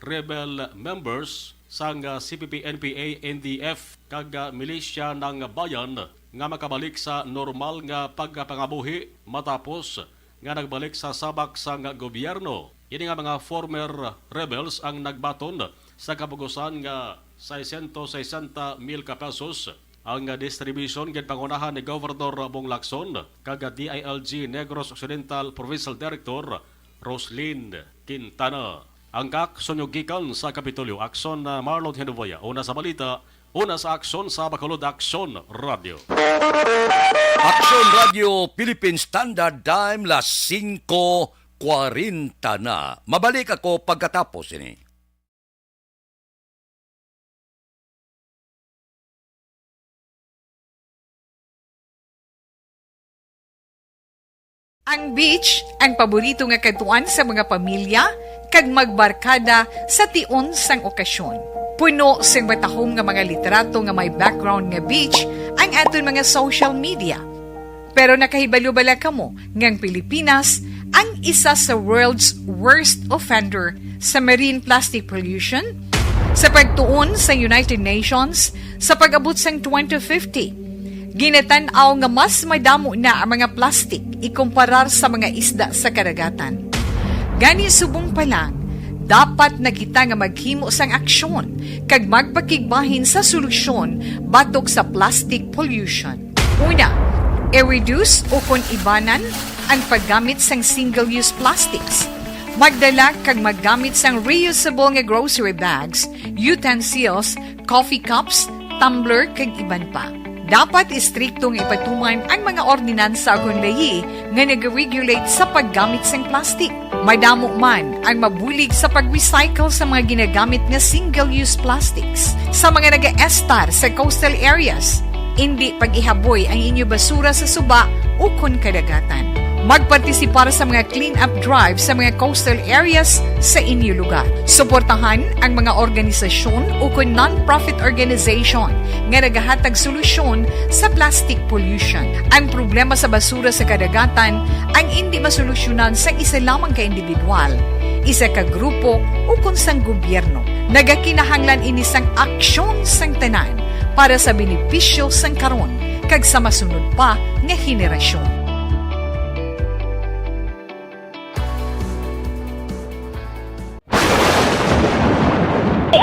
rebel members sang, ah, C P P, N P A, N D F, kag, ah, milisya ng bayan nga makabalik sa normal nga pagpangabuhi matapos nga nagbalik sa sabak sang gobyerno. Ini nga mga former rebels ang nagbaton sa kabugusan nga seiscientos sesenta mil ka pesos. Ang distribution ginpangunahan ni Governor Bong Lacson kag D I L G Negros Occidental Provincial Director Roslyn Quintana. Ang kaaksyon nyo gikan sa Kapitolyo, Aksyon, ah, Marlon Hinovoya. Una sa balita, una sa aksyon sa Bacolod, Aksyon Radio. Aksyon Radio Philippine Standard Time, las singko kwarenta na. Mabalik ako pagkatapos ini. Ang beach, ang paborito nga kadtuan sa mga pamilya, kag magbarkada sa tion sang okasyon. Puno sing matahom nga mga litrato nga may background nga beach ang aton mga social media. Pero nakahibalo bala kamo nga ang Pilipinas ang isa sa world's worst offender sa marine plastic pollution? Sa pagtuon sa United Nations, sa pag-abot sang twenty fifty, ginatan-aw nga mas madamo na ang mga plastic ikumparar sa mga isda sa kadagatan. Gani, subong pa lang, dapat na kita nga maghimo sang aksyon kag magpakigbahin sa solusyon batok sa plastic pollution. Una, i-reduce ukon ibanan ang paggamit sang single-use plastics. Magdala kag maggamit sang reusable nga grocery bags, utensils, coffee cups, tumbler, kag iban pa. Dapat istrikto nga ipatuman ang mga ordinansa ukon layi nga nag-regulate sa paggamit sang plastic. Madamo man ang mabulig sa pag-recycle sa mga ginagamit nga single-use plastics. Sa mga nagaestar sa coastal areas, indi pag-ihaboy ang inyo basura sa suba ukon kadagatan. Magpartisipar sa mga clean-up drive sa mga coastal areas sa inyo lugar. Suportahan ang mga organisasyon ukon non-profit organization nga nagahatag solusyon sa plastic pollution. Ang problema sa basura sa kadagatan ang indi masolusyonan sang isa lamang ka individual, isa ka grupo, ukon sang gobyerno. Nagakinahanglan ini sang aksyon sang tanan para sa benepisyo sang karon kag sa masunod pa nga henerasyon.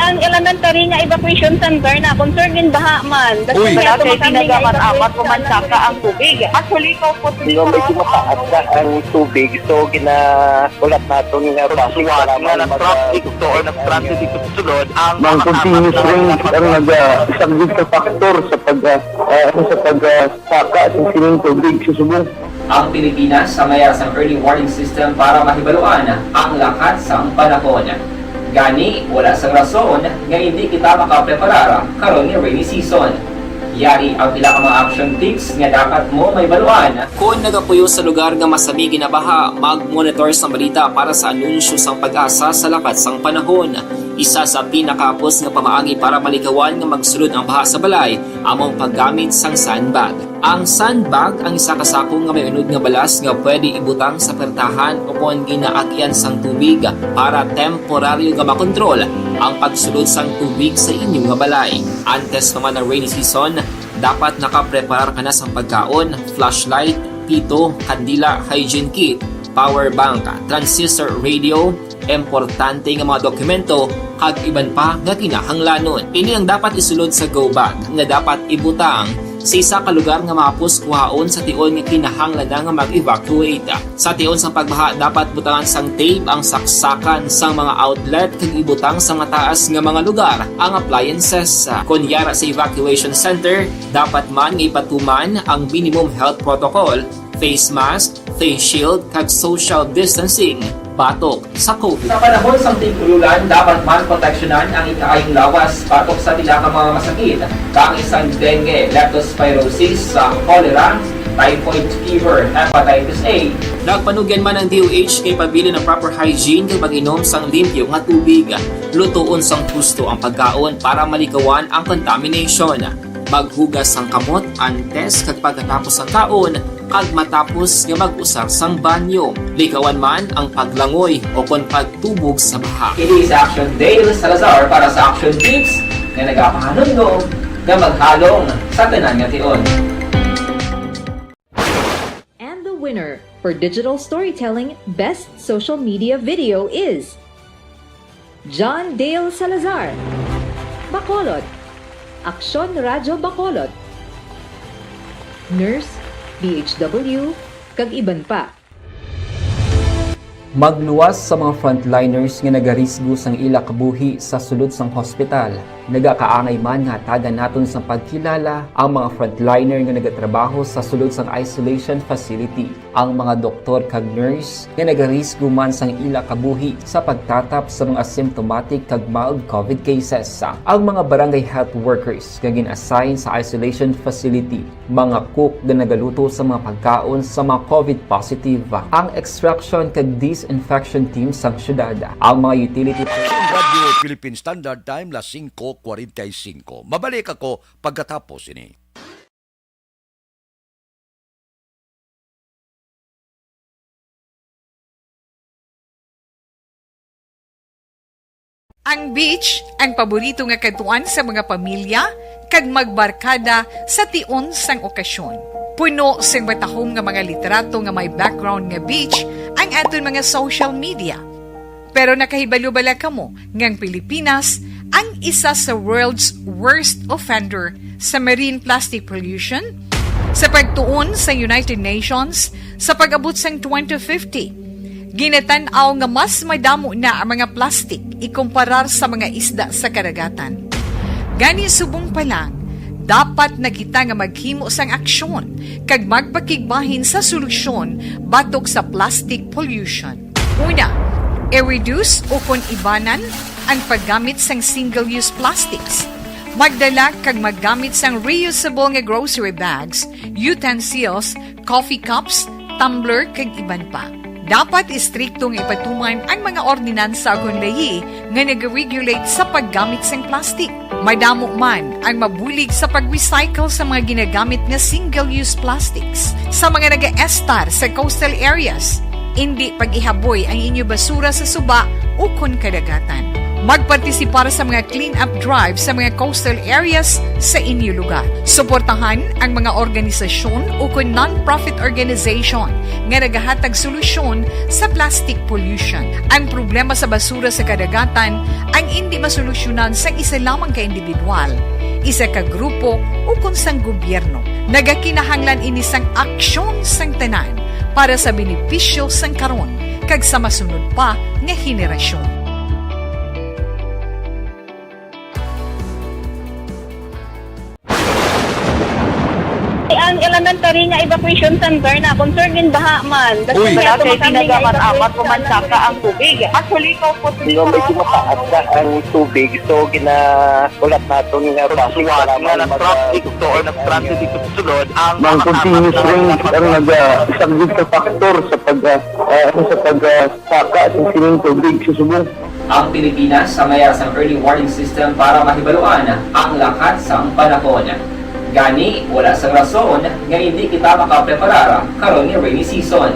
Ang elementary nga evacuation center na concern in baha man. Uy. Wala kay tinaga man amat ko man saka ang tubig. Actually, ko po. Di ba, medyo mataas na ang tubig, so ginahulat naton nga traffic nga para na-traffic to or na-stranded dito sa sulod ang mga continuous rain ang naga-, isa gid ka factor sa pag, ah, ah, sa pag, ah, saka sa sining tubig sa subong. Ang Pilipinas sa mayara sang early warning system para mahibaluan ang lakat sang panahon. Gani, wala sang rason nga indi kita makapreparar karon nga rainy season. Yari ang pila ka mga action tips nga dapat mo mahibaluan. Kon nagapuyo sa lugar nga masami ginabaha, mag-monitor sang balita para sa anunsyo sang PAGASA sa lakat sang panahon. Isa sa pinakahapos nga pamaagi para malikawan nga magsulod ang baha sa balay amo ang paggamit sang sandbag. Ang sandbag ang isa ka sako nga may unod nga balas nga pwede ibutang sa pertahan o kon ginaagian sang tubig para temporaryo nga makontrol ang pagsulod sang tubig sa inyo nga balay. Antes pa man ang rainy season, dapat nakapreparar ka na sang pagkaon, flashlight, pito, kandila, hygiene kit, power bank, transistor radio, importante nga mga dokumento, kag iban pa nga kinahanglanon. Ini ang dapat isulod sa go bag nga dapat ibutang sa isa ka lugar nga mahapos kuhaon sa tion nga kinahanglan na nga mag-evacuate. Sa tion sang pagbaha, dapat butangan sang tape ang saksakan sang mga outlet kag ibutang sa mataas nga mga lugar ang appliances. Kon yara sa evacuation center, dapat man nga ipatuman ang minimum health protocol, face mask, face shield, kag social distancing batok sa COVID. Sa panahon sang tig-ululan, dapat man proteksyonan ang ikaayong lawas batok sa pila ka mga masakit, kaangay sang dengue, leptospirosis, sa cholera, typhoid fever, hepatitis A, Nagpanugyan man ang D O H nga ipabilin ang proper hygiene kag mag-inom sang limpyo nga tubig. Lutoon sang husto ang pagkaon para malikawan ang contamination. Maghugas sang kamot antes kag pagkatapos sang kaon, kag matapos nga mag-usar sang banyo. Likawan man ang paglangoy o kon pagtubog sa baha. Kini si Action Dale Salazar para sa Action Tips nga nagapahanumdom nga maghalong sa tanan nga tion. And the winner for digital storytelling best social media video is John Dale Salazar, Bacolod, Aksyon Radyo Bacolod, Nurse, D H W, kag iban pa. Magluwas sa mga frontliners nga nagarisgo sang ila kabuhi sa sulod sang hospital. Nagakaangay man nga hatagan naton sang pagkilala ang mga frontliner nga nagatrabaho sa sulod sang isolation facility, ang mga doktor kag nurse nga nagarisgo man sang ila kabuhi sa pagtatap sa mga asymptomatic kag mild COVID cases, ang mga barangay health workers nga gin-assign sa isolation facility, mga cook nga nagaluto sa mga pagkaon sa mga COVID positive, ang extraction kag disinfection team sang syudad, ang mga utility. Action Radio Philippine Standard Time, las singko kwarenta y singko. Mabalik ako pagkatapos ini. Ang beach, ang paborito nga kadtuan sa mga pamilya kag magbarkada sa tion sang okasyon. Puno sing matahom nga mga litrato nga may background nga beach ang aton mga social media. Pero nakahibalo bala kamo nga ang Pilipinas ang isa sa world's worst offender sa marine plastic pollution? Sa pagtuon sa United Nations, sa pag-abot sang twenty fifty, ginatan-aw nga mas madamo na ang mga plastic ikumparar sa mga isda sa kadagatan. Gani, subong pa lang, dapat na kita nga maghimo sang aksyon kag magpakigbahin sa solusyon batok sa plastic pollution. Una, i-reduce ukon ibanan ang paggamit sang single-use plastics. Magdala kag maggamit sang reusable nga grocery bags, utensils, coffee cups, tumbler, kag iban pa. Dapat istrikto nga ipatuman ang mga ordinansa ukon layi nga nag-regulate sa paggamit sang plastic. Madamo man ang mabulig sa pag-recycle sa mga ginagamit nga single-use plastics. Sa mga nagaestar sa coastal areas, indi pag-ihaboy ang inyo basura sa suba ukon kadagatan. Magpartisipar sa mga clean-up drive sa mga coastal areas sa inyo lugar. Suportahan ang mga organisasyon ukon non-profit organization nga nagahatag solusyon sa plastic pollution. Ang problema sa basura sa kadagatan ang indi masolusyonan sang isa lamang ka individual, isa ka grupo, ukon sang gobyerno. Nagakinahanglan ini sang aksyon sang tanan para sa benepisyo sang karon kag sa masunod pa nga henerasyon. Ang elementary nga evacuation center na concern in baha man. Uy, wala kay tinaga man, amat ko man saka ang tubig. Actually, ikaw po, di ba, medyo mataas na ang tubig, so ginahulat naton nga traffic, suwat nga nag-traffic to or nag-transit dito sa sulod, ang continuous rain ang nag-, ah, isa gid sa factor sa pag, ah, ah, sa pag, ah, saka sa sining tubig sa subong. Ang Pilipinas sa mayar sang early warning system para mahibaluan ang lakat sang panahon. Gani, wala sang rason nga hindi kita makapreparar karon nga rainy season.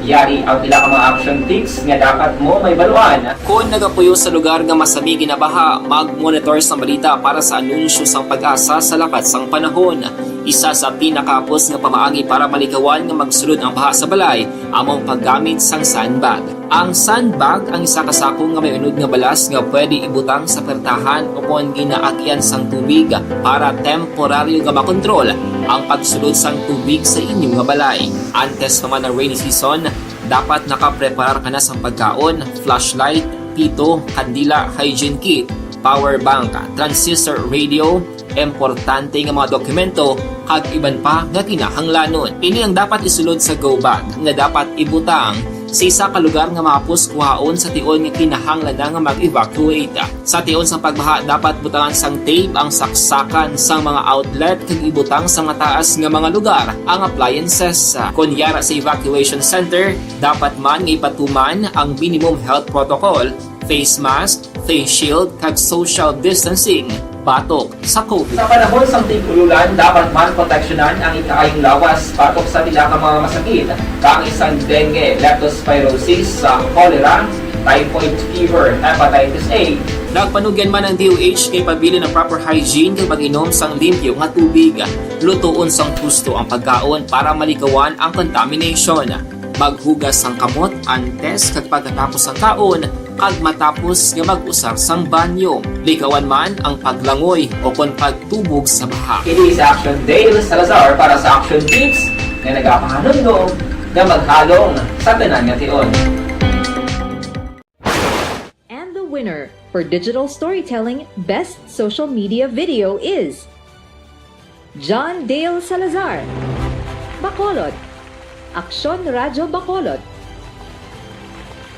Yari ang pila ka mga action tips nga dapat mo mahibaluan. Kon nagapuyo sa lugar nga masami ginabaha, mag-monitor sang balita para sa anunsyo sang PAGASA sa lakat sang panahon. Isa sa pinakahapos nga pamaagi para malikawan nga magsulod ang baha sa balay amo ang paggamit sang sandbag. Ang sandbag ang isa ka sako nga may unod nga balas nga pwede ibutang sa pertahan ukon ginaagyan sang tubig para temporaryo nga makontrol ang pagsulod sang tubig sa inyo nga balay. Antes pa man ang rainy season, dapat nakapreparar ka na sang pagkaon, flashlight, pito, kandila, hygiene kit, power bank, transistor radio, importante nga mga dokumento, kag iban pa nga kinahanglanon. Ini ang dapat isulod sa go bag nga dapat ibutang Sa isa ka lugar nga mahapos kuhaon sa tion nga kinahanglan na nga mag-evacuate. Sa tion sang pagbaha, dapat butangan sang tape ang saksakan sang mga outlet kag ibutang sa mataas nga mga lugar ang appliances. Kon yara sa evacuation center, dapat man nga ipatuman ang minimum health protocol, face mask, face shield, kag social distancing batok sa COVID. Sa panahon sang tig-ululan, dapat man proteksyonan ang ikaayong lawas batok sa pila ka mga masakit, kaangay sang dengue, leptospirosis, sa cholera, typhoid fever, hepatitis A. Nagpanugyan man ang D O H nga ipabilin ang proper hygiene kag pag-inom sang limpyo nga tubig. Lutoon sang husto ang pagkaon para malikawan ang contamination. Maghugas sang kamot antes kag pagkatapos sang kaon, kag matapos nga mag-usar sang banyo. Likawan man ang paglangoy o kon pagtubog sa baha. Kini si Action Dale Salazar para sa Action Tips nga nagapahanumdom nga maghalong sa tanan nga tion. And the winner for digital storytelling best social media video is John Dale Salazar, Bacolod, Aksyon Radyo Bacolod,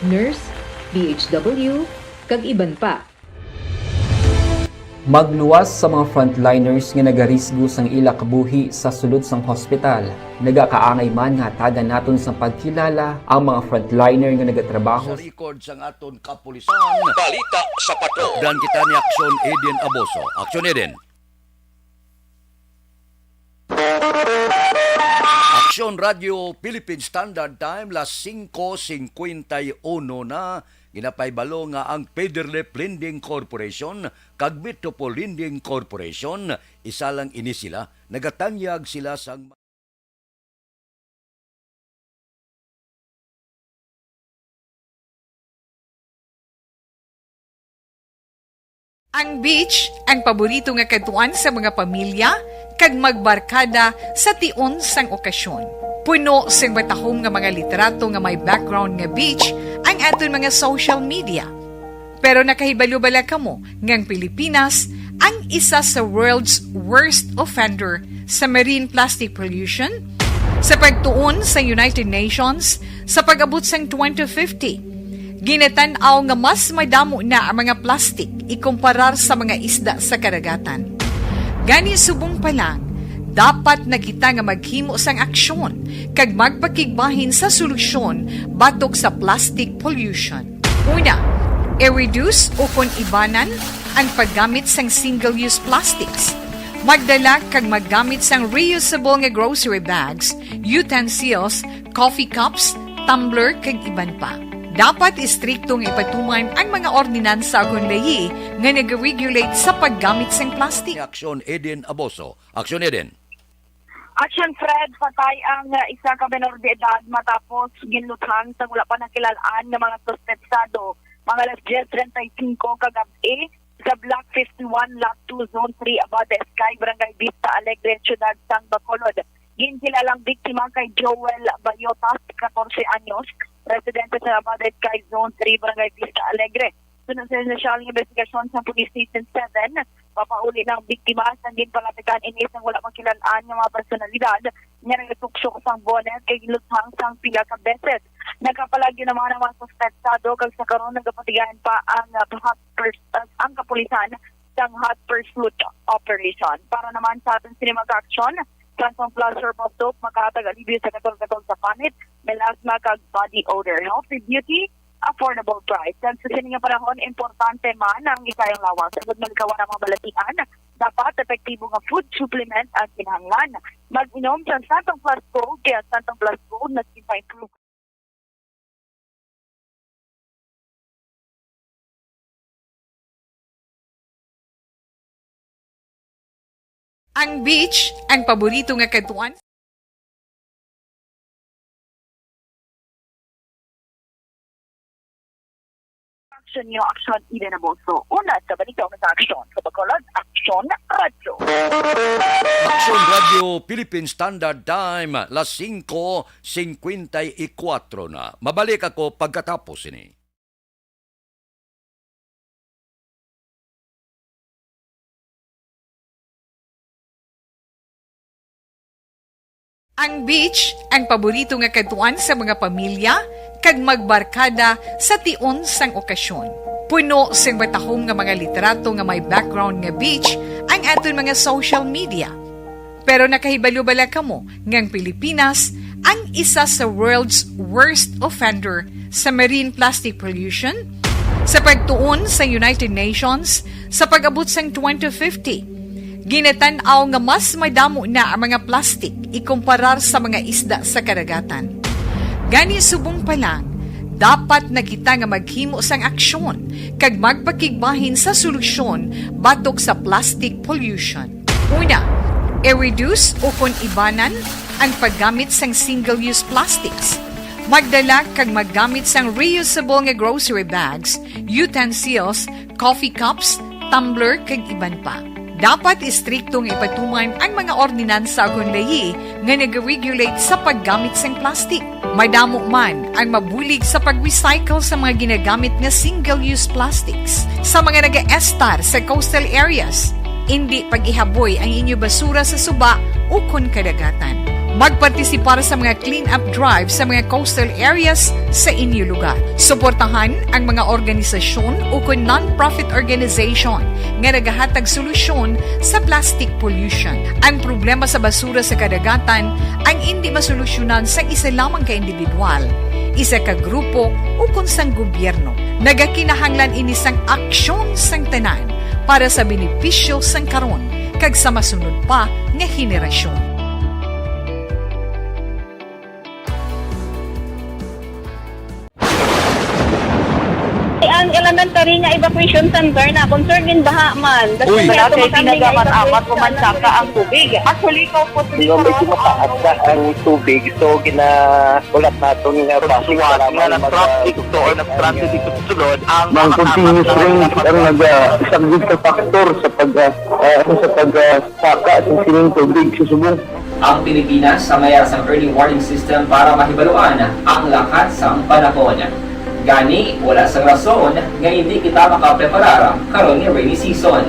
Nurse, D H W, kag iban pa. Magluwas sa mga frontliners nga nagarisgo sang ila kabuhi sa sulod sang hospital. Nagakaangay man nga hatagan naton sang pagkilala ang mga frontliner nga nagatrabaho sa record sang aton kapulisan. Balita sa Patrol. Takdan kita ni Aksyon Eden Aboso. Aksyon Eden. Aksyon Radyo Philippine Standard Time, las singko singkwenta y uno na. Ginapahibalo nga ang Federlip Lending Corporation kag Metropol Lending Corporation, isa lang ini sila, nagatanyag sila sang Ang beach, ang paborito nga kadtuan sa mga pamilya kag magbarkada sa tion sang okasyon. Puno sing matahom nga mga litrato nga may background nga beach ang aton mga social media. Pero nakahibalo bala kamo nga ang Pilipinas ang isa sa world's worst offender sa marine plastic pollution? Sa pagtuon sa United Nations, sa pag-abot sang twenty fifty, ginatan-aw nga mas madamo na ang mga plastic ikumparar sa mga isda sa kadagatan. Gani, subong pa lang, dapat na kita nga maghimo sang aksyon kag magpakigbahin sa solusyon batok sa plastic pollution. Una, i-reduce o kon ibanan ang paggamit sang single-use plastics. Magdala kag maggamit sang reusable nga grocery bags, utensils, coffee cups, tumbler, kag iban pa. Dapat istrikto nga ipatuman ang mga ordinansa ukon layi nga nag-regulate sa paggamit sang plastic. Aksyon Eden Aboso. Aksyon Eden. Action Fred, patay ang, uh, isa ka menor de edad matapos ginluthang sa wala pa nakilal-an nga mga suspetsado. Mga alas diyes treinta y cinco kagab-i, sa Block fifty-one, Lot two, Zone three, Abada Sky, Barangay Vista Alegre, Siyudad sang Bacolod. Ginkilalang biktima kay Joel Bayotas, katorse anyos, residente sa Abada Sky, Zone three, Barangay Vista Alegre. Suno sa inisyal nga investigasyon sa Police Station seven, papauli na ang biktima sang ginpalatikan ini sang wala makilal-an nga mga personalidad nga nagatuksok sang bonnet kag ginluthang sang pila ka beses. Nagapalagyo naman ang mga suspetsado kag sa karon nagapatigayon pa ang, ah, hot purs-, ah, ang kapulisan sang hot pursuit operation. Para naman sa aton sini mga aksyon, Cantong Plus Herbal Soap makahatag alibyo sa katol-katol sa panit, melasma kag body odor. Healthy beauty, affordable price. Kag sa sini nga panahon, importante man ang ikaayong lawas. Agud malikawan ang mga balatian, dapat epektibo nga food supplement ang kinahanglan. Mag-inom sa Santong Plus Gold, kay ang Santong Plus Gold mas ginpa-improve. Ang beach, ang paborito nga kadtuan. Aksyon niyo, Aksyon Eden Aboso. Una sa balita, una sa aksyon. Sa Bacolod, Aksyon Radyo. Aksyon Radyo Philippine Standard Time, las singko singkwenta y kuwatro na. Mabalik ako pagkatapos ini. Ang beach, ang paborito nga kadtuan sa mga pamilya kag magbarkada sa tion sang okasyon. Puno sing matahom nga mga litrato nga may background nga beach ang aton mga social media. Pero nakahibalo bala kamo nga ang Pilipinas ang isa sa world's worst offender sa marine plastic pollution? Sa pagtuon sa United Nations, sa pag-abot sang twenty fifty, ginatan-aw nga mas madamo na ang mga plastic ikumparar sa mga isda sa kadagatan. Gani, subong pa lang, dapat na kita nga maghimo sang aksyon kag magpakigbahin sa solusyon batok sa plastic pollution. Una, i-reduce o kon ibanan ang paggamit sang single-use plastics. Magdala kag maggamit sang reusable nga grocery bags, utensils, coffee cups, tumbler, kag iban pa. Dapat istrikto nga ipatuman ang mga ordinansa kon layi nga nag-regulate sa paggamit sang plastic. Madamo man ang mabulig sa pag-recycle sa mga ginagamit nga single-use plastics. Sa mga nagaestar sa coastal areas, indi pag-ihaboy ang inyo basura sa suba ukon kadagatan. Magpartisipar sa mga clean-up drive sa mga coastal areas sa inyo lugar. Suportahan ang mga organisasyon ukon non-profit organization nga nagahatag solusyon sa plastic pollution. Ang problema sa basura sa kadagatan ang indi masolusyonan sang isa lamang ka individual, isa ka grupo, ukon sang gobyerno. Nagakinahanglan ini sang aksyon sang tanan para sa benepisyo sang karon kag sa masunod pa nga henerasyon. Ang elementary nga evacuation center na concern in baha man. Uy. Wala kay pinagamat-amat, pumansaka ang tubig. Actually, ikaw po, Di ba, medyo mataas na ang tubig, so ginahulat naton nga basi nga nag-traffic to or nag-transit dito sa sulod ang mga continuous rain ang nag-, ah, isa gid sa factor sa pag, ah, ah, ano, sa pag, ah, saka sa sining tubig sa subong. Ang Pilipinas sa mayara sang early warning system para mahibaluan ang lakat sang panahon. Gani, wala sang rason nga indi kita makapreparar karon nga rainy season.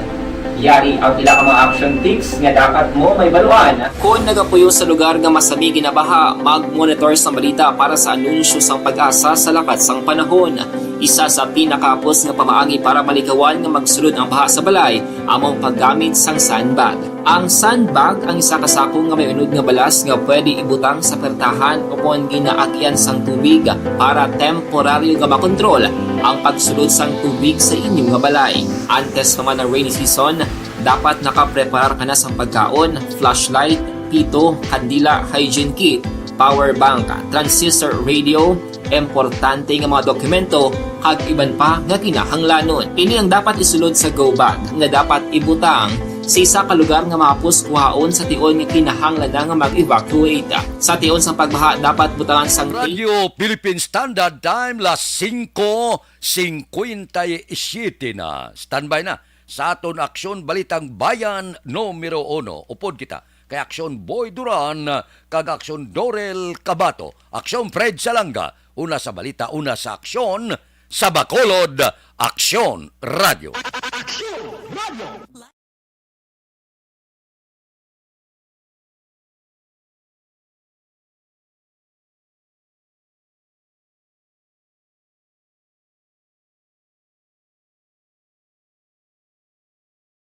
Yari ang pila ka mga action tips nga dapat mo mahibaluan. Kon nagapuyo sa lugar nga masami ginabaha, mag-monitor sang balita para sa anunsyo sang PAGASA sa lakat sang panahon. Isa sa pinakahapos nga pamaagi para malikawan nga magsulod ang baha sa balay amo ang paggamit sang sandbag. Ang sandbag ang isa ka sako nga may unod nga balas nga pwede ibutang sa pertahan o kon ginaagyan sang tubig para temporaryo nga makontrol ang pagsulod sang tubig sa inyo nga balay. Antes pa man ang rainy season, dapat nakapreparar ka na sang pagkaon, flashlight, pito, kandila, hygiene kit, power bank, transistor radio, importante nga mga dokumento, kag iban pa nga kinahanglanon. Ini ang dapat isulod sa go bag nga dapat ibutang sa isa ka lugar nga mahapos kuhaon sa tion nga kinahanglan na nga mag-evacuate. Sa tion sang pagbaha, dapat butangan sang tape. Radyo Philippine Standard Time, las singko singkwenta y siyete na. Standby na sa aton Aksyon Balitang Bayan numero uno. Upod kita kay Aksyon Boy Duran kag Aksyon Dorel Cabato, Aksyon Fred Salanga, una sa balita, una sa aksyon, sa Bacolod, Aksyon Radio. Aksyon Radio.